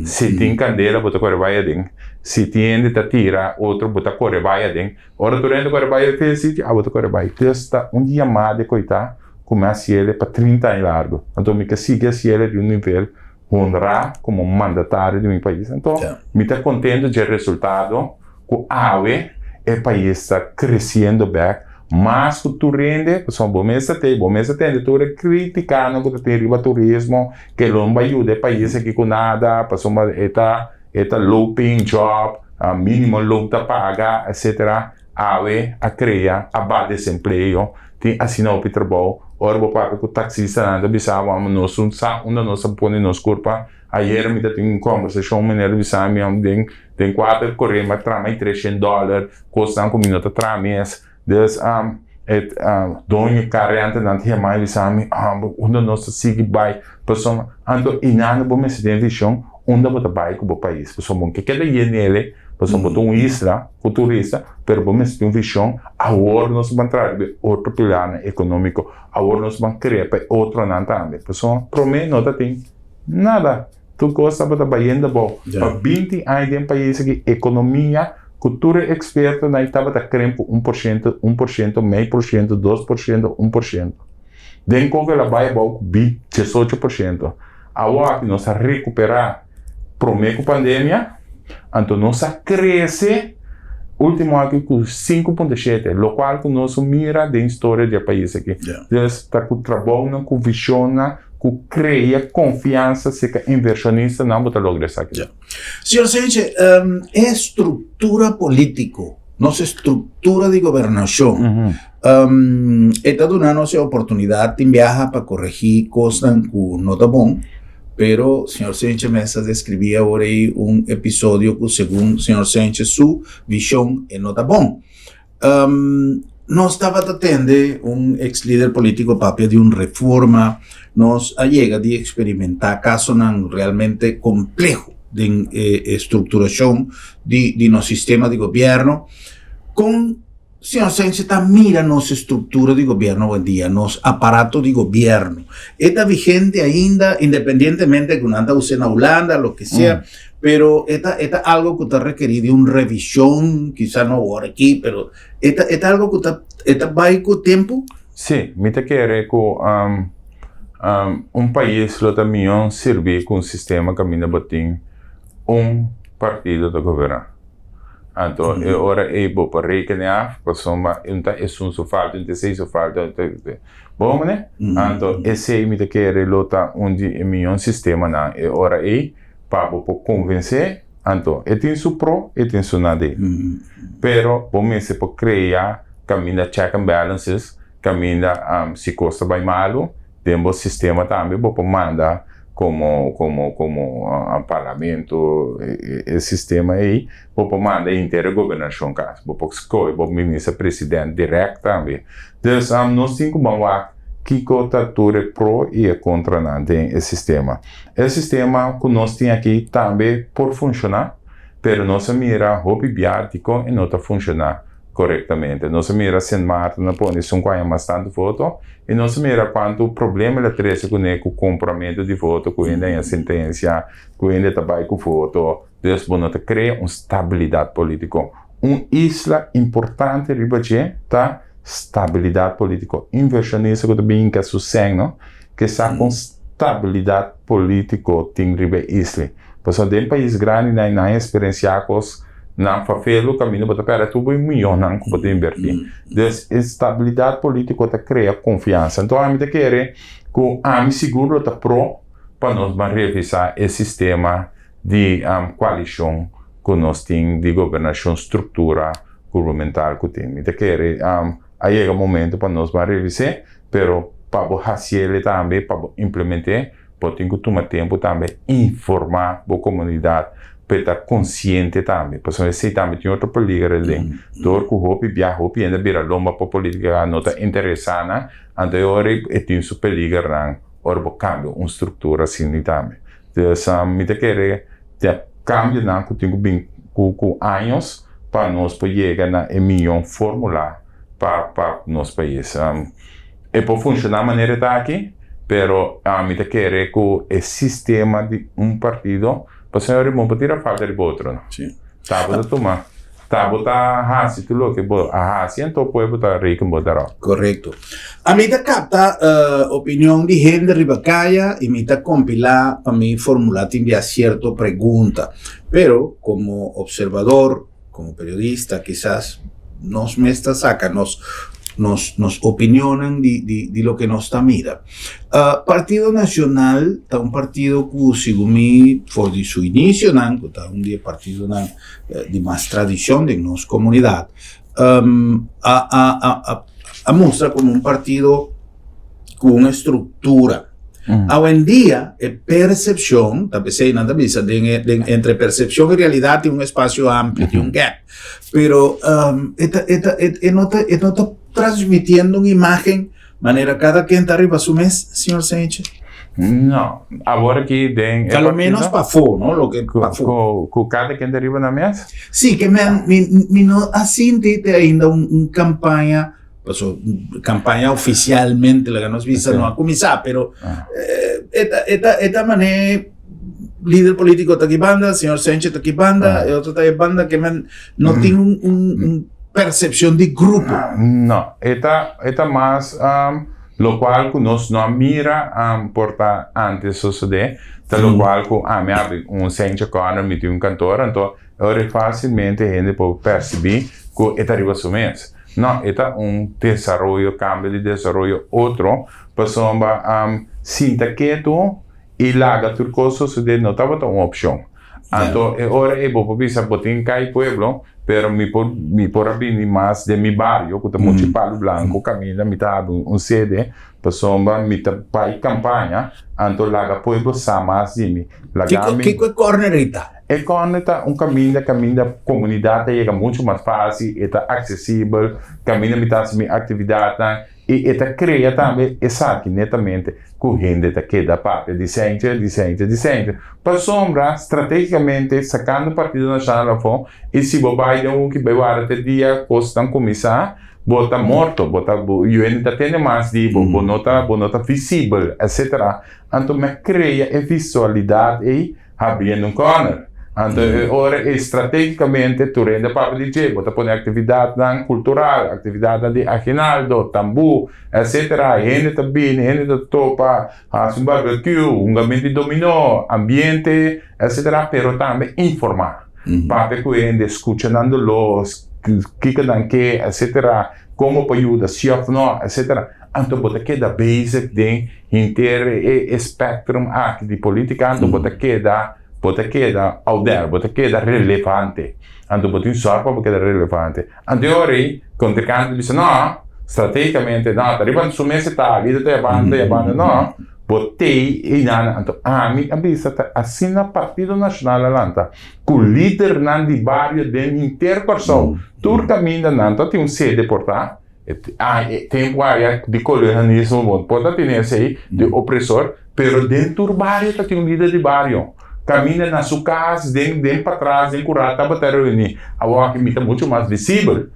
si tin kandela bo ta kore bai aden si tin hende ta tira otro bo ta kore bai aden ora tur hende kore bai fi e sitio abo ta kore bai dus ta un yamada ku ta ku mi a hasiel pa trinta aña largo anto mi ke sigui hasiel di un nivel honrá komo mandatario di mi pais. Anto mi ta kontento dje resultado ku awe e pais ta kresiendo bèk mas ku tur hende, pasobra bo mes ta tei, bo mes ta tende tur e kritikanan ku ta tin riba turismo, ke lo no bai yuda e pais aki ku nada, pasobra e ta e ta low paying job, minimo loon ta paga, etcetera. Awe a krea a ba desempleo, tin asina hopi trabou. Ora bo papia ku taksistanan ta bisa bo amo nos no sa unda nos ta pone nos kurpa. Ayer mi ta tin un kombersashon meneer a bisa mi amo den den kuater kore mi a traha mai treshen dòler kosnan ku mi no ta traha mes. Dus e doño kariantenan ta yama mi bisa mi amo unda nos ta sigui bai pasobra anto einan bo mester tin e vishon unda bo ta bai ku bo pais pasobra bo no ke keda yenele pasobra bo ta un isla. Ku turista, pero bo mester tin un vishon, awor nos ban traha riba e otro pilarnan ekonómiko, awor nos ban krea pa e otronan tambe. Pasobra promé no ta tin nada, tur kos tabata bayendo abou. Pa binti aña den pais aki ekonomia ku tur e ekspertonan tabata krem ku un por shento, un por shento, mei por shento, dos por shento, un por shento. Den koko el a bai abou ku 18%. Awor aki nos a rekuperá promé ku pandemia, anto nos a krese último aki ku 5.7, lokual ku nos a mira den historia di e pais aki. Dus ta ku trabounan, ku vishonnan, ku krea konfiansa serka invershonistanan bo ta logra esaki. Señor Senche, e struktura polítiko, nos struktura di gobernashon, e ta duna nos e oportunidat tin biaha pa koregí kosnan ku no ta bon, pero señor Senche mes a deskribí awor ei un episodio ku segun señor Senche su vishon e no ta bon. Nos tabata tende un ex lider polítiko papia di un reforma, nos a yega di eksperimentá kasonan realmente kompleho den e strukturashon di nos sistema di gobièrnu. Kon Señor Sense ta mira nos estructura di gobierno hoy-en-dia, nos aparato di gobierno? E ta vigente ainda, independientemente cu nan ta usa na Hulanda, lo que sea, pero e ta, e ta algo cu ta requeri di un revision, quizá no awor aki, pero e ta, e ta algo cu ta, e ta bay cu tempo? Sí, mi ta kere cu un pais lo ta mihó sirbi cu un sistema caminda bo tin un partido ta goberna. Anto e ora ei bo por rekene af pasobra un ta esun su falta, un ta esei su falta, un ta Bo mane? Anto esei mi ta kere lo ta un di e mion sistemanan e ora ei pa bo por konvensé. Anto, e tin su pro, e tin su nadeel. Pero bo mester por krea kaminda check and balances, kaminda si kos ta bai malu, den bo sistema tambe bo por manda komo komo komo parlamento e sistema ei, bo por manda henter e gobernashon kas. Bo por skohe bo minister president dirèkt tambe. Dus nos tin ku ban wak kiko ta tur e pro i e kontranan den e sistema. E sistema ku nos tin aki tambe por funshoná, pero nos a mira hopi bia dikon e no ta funshoná korektamente. Nos a mira Sint Maarten a pone esun ku haña mas tantu voto i nos a mira kuantu problema el a trese kuné ku kompramentu di voto, ku hende haña sentensia, ku hende ta bai ku voto. Dus bo no ta krea un stabilidat polítiko. Un isla importante riba dje ta stabilidat polítiko. Invershonista ku ta bin hinka su sèn no ke sa kon stabilidat polítiko tin riba e isla. Pasobra den pais grandi nan nan eksperensiá kos nan fafelu kaminda bo ta pèrdè tur bo miyonnan ku bo ta invertí. Dus e stabilidat polítiko ta krea konfiansa. Anto ami ta kere ku ami sigur lo ta pro pa nos ban revisá e sistema di koalishon ku nos tin di gobernashon struktura gubernamental ku tin. Mi ta kere a yega momento pa nos ban revis'é, pero pa bo hasiel tambe, pa bo implement'é, bo tin ku tuma tempu tambe informá bo komunidat pa e ta konsiente tambe, pasobra esei tambe tin otro peliger aden. Dor ku hopi biaha, hopi hende a bira lomba pa politika, no ta interesá nan, anto e ora e tin su peligernan ora bo kambia un struktura asina tambe. Dus mi ta kere ta kambionan ku tin ku bin ku ku años pa nos por yega na e miyon formula pa pa nos pais. E por funshoná manera e ta aki, pero mi ta kere ku e sistema di un partido, pasobra bo no por tira falta riba otro no. Ta bo ta tuma. Ta bo ta hasi tur loke bo a hasi anto pueblo ta reken bo daarop. Korekto. Ami ta kapta opinion di hende riba kaya i mi ta kompilá pa mi formulá tin bia sierto pregunta. Pero komo opservador, komo periodista kisas nos mes ta saka nos nos nos opinionnan di di di loke nos ta mira. Partido Nacional ta un partido ku segun mi for di su inisionan ku ta un di e partidonan di mas tradicion den nos comunidad a a a a mustra como un partido cu un estructura. Awendia e percepcion, ta pesey nan ta bisa den e den entre percepcion y realidad tin un espacio amplio, tin un gap, pero e ta e ta e no ta e no ta transmitiendo un imagen Manera kada ken ta riba su mes, señor Senche? No, awor aki den e A lo menos pafó, no? Loke pafó. Ku, ku kada ken ta riba nan mes? Sí, ke men, mi, mi no a sinti te ainda un, un kampaña, paso kampaña ofisialmente, laga nos bisa, no a kuminsá, pero e ta, e ta, e ta manera lider polítiko ta aki banda, señor Senche ta aki banda, e otro ta e banda, ke men no tin un, un, un persepshon di grupo. No, e ta, e ta mas lokual ku nos no a mira por ta antes sosodé, ta lokual ku ami abri un Senche Corner, mi tin un kantor, anto e ora fásilmente hende por persibí ku e ta riba su mes. No, e ta un desaroyo, kambio di desaroyo otro, pasobra sinta ketu i laga tur kos sosodé no tabata un opshon. Anto e ora ei bo por bisa bo tin kai pueblo, pero mi por mi por a bini mas den mi bario ku ta Mochi Palu Blanco kaminda mi ta habri un sede pasobra mi ta bai kampaña anto laga pueblo sa mas di mi. Laga mi. Kiko e corner ei ta? E corner ta un kaminda kaminda komunidat ta yega muchu mas fásil, e ta aksesibel, kaminda mi ta hasi mi aktividatnan. I e ta krea tambe esaki netamente ku hende ta keda papia di Sentje, di Sentje, di Sentje. Pasobra strategicamente sakando Partido Nashonal afó i si bo bai den un ki bai wara te dia kosnan kuminsá, bo ta morto, bo ta yu hende ta tende mas di bo, bo no ta bo no ta visibel etcetera. Anto mi a krea e visualidat ei Habriendo un corner. Anto e ora ei strategicamente tur hende a papia di dje, bo ta pone actividadnan cultural, actividadnan di aginaldo, tambú, etc. Hende ta bini, hende ta topa, haci un barbecue, hungamento di dominó, ambiente, etc. Pero tambe informa. Papia cu hende, scucha nan dolor, kico nan ke, etc. Con bo por yuda, si of no, etc. Anto bo ta keda bezig den henter e spectrum aki di politica, anto bo ta keda Bo ta keda out there, bo ta keda relevante. Anto bo tin sòrg pa bo keda relevante. Anto e ora ei, kontrinkante ta bisa, No, strategicamente, no, ta riba su mes e ta, lider ta e banda, ta e banda. No, bo t'ei einan. Anto ami a bisa ta asina Partido Nashonal a lanta, ku lidernan di bario den henter Kòrsou, tur kaminda nan ta tin un sede por ta. E tempu aya di kolonialismo bo por ta tene esei di opresor, pero den tur bario ta tin un lider di bario. Kaminda na su kas, den den patras, den kura tabata reuní. Awor aki mi ta muchu mas visibel,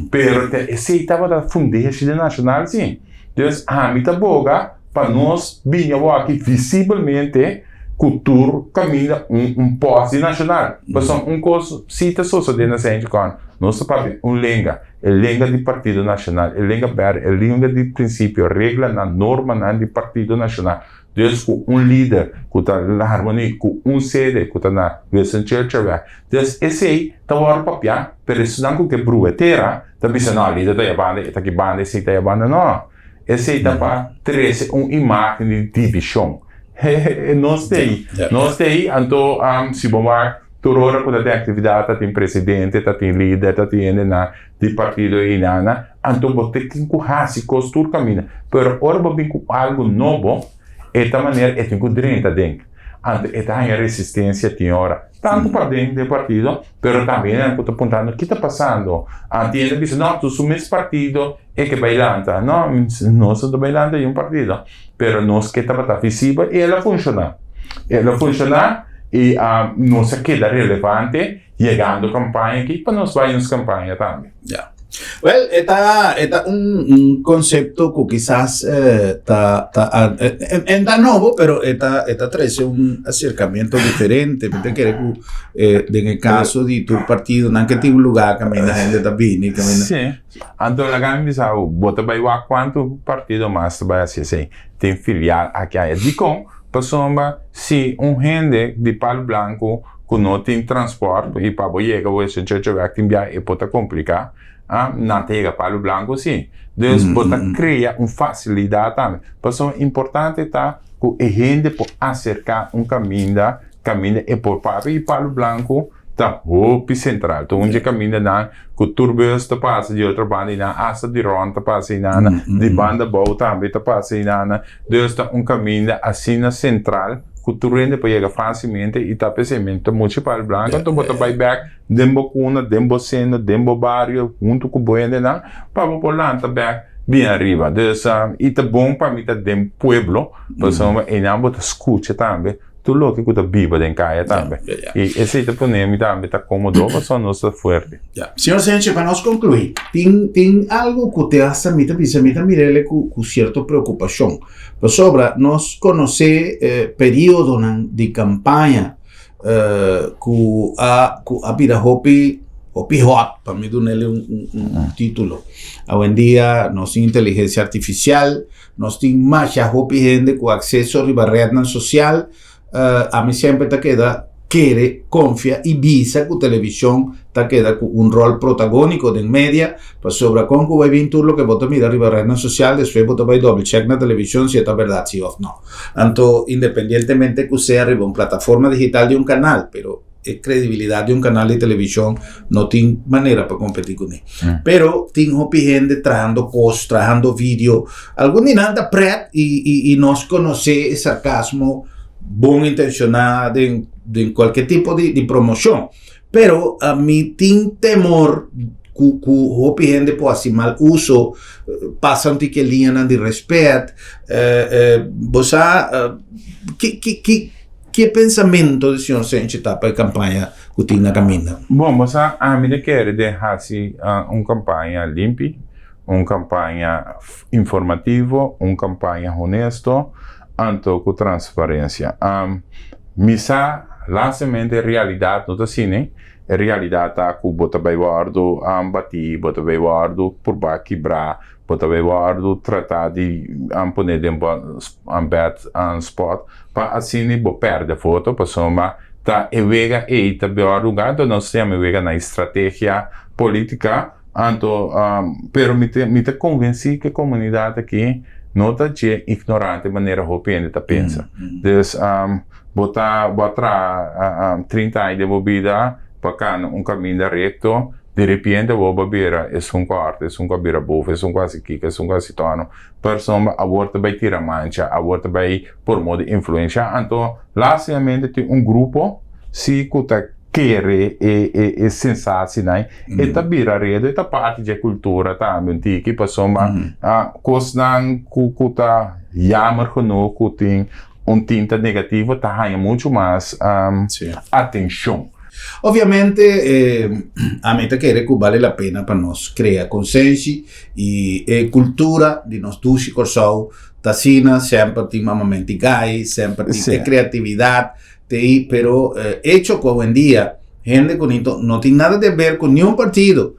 pero ta esei tabata fundeshi di Nashonal si. Dus ami ta boga pa nos bini awor aki visibelmente ku tur kaminda un un pòst di Nashonal. Pasobra un kos si ta sosodé na Saint John, nos ta papia un lenga. E lenga di Partido Nashonal, e lenga bèrdè, e lenga di prinsipio, reglanan, normanan di Partido Nashonal. Dus ku un lider ku ta na harmonia ku un sede ku ta na Wilson Churchillweg. Dus esei ta wòrdu papiá, pero esnan ku ke brua e tera ta bisa no, lider ta e banda, e ta ki banda, esei ta e banda. No, esei ta pa trese un imágen di divishon. Nos t'ei, nos t'ei, anto si bo wak tur ora ku ta tin aktividat ta tin presidente, ta tin lider, ta tin hendenan di partido einana, anto bo ta tin ku hasi kos tur kaminda. Pero ora bo bin ku algu nobo, e ta manera e tin ku drenta den, anto e ta haña resistensia tin ora, tantu paden den partido, pero tambe hendenan ku ta puntando ki ta pasando, anto hende a bisa no, su mes partido e ke bai lanta, no, nos no ta bai lanta un partido. Pero nos ke tabata visibel i el a funshoná. El a funshoná i nos a keda relevante yegando kampaña aki pa nos bai nos kampaña tambe. Ya. Wel, e ta e ta un un konsepto ku kisas ta ta en ta nobo, pero e ta e ta trese un aserkamiento diferente. Mi ta kere ku den e kaso di tur partidonan ke tin un lugá kaminda hende ta bini, kaminda. Sí. Anto laga mi bisa bo, bo ta bai wak kuantu partido mas ta bai hasi esei. Tin filial aki aya. Dikon? Pasobra si un hende di Palu Blanku ku no tin transpòrt i pa bo yega bo esei chocho wèk tin biaha e por ta kompliká, nan ta yega Palu Blanku si. Dus bo ta krea un fasilidat tambe. Pasobra importante ta ku e hende por aserká un kaminda, kaminda e por papia i Palu Blanku ta hopi sentral. Ta un dje kamindanan ku tur bus ta pasa di otro banda einan, asta di rònt ta pasa einan, di banda bou tambe ta pasa einan. Dus ta un kaminda asina sentral ku tur hende por yega fásilmente i ta p'esei men ta muchu Palo Blanco. Anto bo ta bai bèk den bo kuna, den bo seno, den bo bario huntu ku bo hendenan pa bo por lanta bèk bien ariba. Dus i ta bon pa mi ta den pueblo pasobra einan bo ta skucha tambe. Tur loke ku ta biba den kaya tambe. I esei ta pone mi tambe ta kómodo pasobra nos ta fuerte. Ya. Señor Senche, pa nos konkluí, tin tin algu ku te hasta mi ta bisa, mi ta mir'el ku ku sierto preokupashon. Pasobra nos konosé periodonan di kampaña ku a ku a bira hopi hopi hot, pa mi dun'el un un título. Awendia nos tin inteligensia artifisial, Nos tin masha hopi hende ku akseso riba retnan sosial. Ami semper ta keda kere, konfia i bisa ku televishon ta keda ku un ròl protagóniko den media, pasobra kon ku bai bin tur loke bo ta mira riba retnan sosial, despues bo ta bai dòbel chèk na televishon si e ta bèrdat si òf nò. Anto, independientemente ku sea riba un plataforma digital di un kanal, pero. E credibilidad di un canal di television no tin manera pa competi cune. Pero tin hopi hende trahando cos, trahando video. Algun di nan ta pret y, y, y nos conoce e sarcasmo bon intenciona den, den cualkier tipo di, di promocion. Pero mi tin temor cu, cu hopi hende por haci mal uso, pasa un tiki e liñanan di respet. Eh, eh, bo sa, ki, ki, ki, Ki e pensamento di señor Senchi ta pa e campaña cu tin na caminda? Bon, bo sa ami ta kere den haci un campaña limpi, un campaña informativo, un campaña honesto, anto cu transparencia. Mi sa lastemente e realidad no ta asina, e realidad ta cu bo ta bay wordo bati, bo ta bay wordo purba kibra, Bo ta bay wòrdu tratá di pone den bo bad spot pa asina bo pèrdè voto pasobra ta e wega ei ta wòrdu gana anto nos ta yama e wega na estrategia polítika anto pero mi ta mi ta konvensí ku e komunidat aki no ta dje ignorante manera hopi hende ta pensa dus. Bo ta bo a traha 30 aña den bo bida pa kana un kaminda rekto, di repente bo a bira esun ku a hòrta, esun ku a bira bof, esun ku a hasi kiko, esun ku a hasi tòno. Persona awor ta bai tira mancha, awor ta bai por modo di influensha. Anto lastimamente tin un grupo si ku ta kere e e e sensasinan, e ta bira redo, e ta parti dje kultura tambe un tiki pasobra kosnan ku ku ta jammer genoeg ku tin un tinta negativo ta haña muchu mas atenshon. Obviamente ami ta kere ku bale la pena pa nos krea konsenshi i e kultura di nos dushi Kòrsou ta asina, semper tin mamamenti gai, semper tin e kreatividat te pero echo ku awendia hende ku no tin nada di aber ku niun partido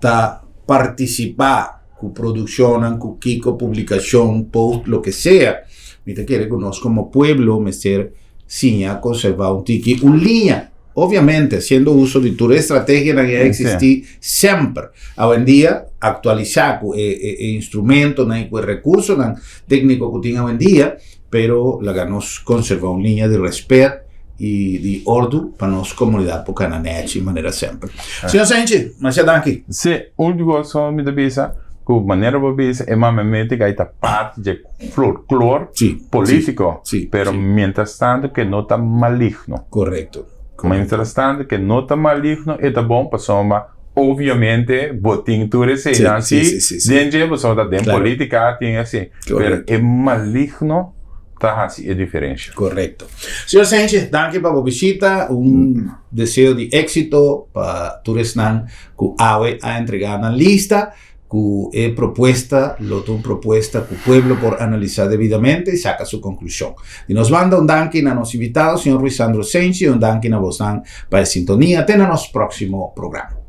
ta partisipá ku produkshonnan, ku kiko, publikashon, post, loke sea, mi ta kere ku nos komo pueblo mester siña konservá un tiki un liña. Obviamente, hasiendo uso di tur e estrategianan ku a eksistí semper. Awendia, aktualisá ku e e instrumentonan i ku e rekursonan tékniko ku tin awendia, pero laga nos konservá un liña di rèspèt i di òrdu pa nos komunidat por kana nèchi manera semper. Señor Senchi, masha danki. Sí, último kos mi ta bisa, ku manera bo bisa e mamamento ku ta parti dje folklor polítiko, pero mientras tanto ke no ta maligno. Korekto. Mientras tanto ke no ta maligno e ta bon pasobra obviamente bo tin tur eseinan si den dje pasobra ta den politica tin esei pero e maligno ta hasi e diferencia. Korekto. Señor Senches, danki pa bo bishita. Un deseo di éxito pa tur esnan ku awe a entregá nan lista. Ku e propuesta lo ta un propuesta ku pueblo por analisá debidamente i saka su konklushon. Di nos banda un danki na nos invitado, señor Ruisandro Senchi, i un danki na bosnan pa e sintonia. Te na nos próksimo programa.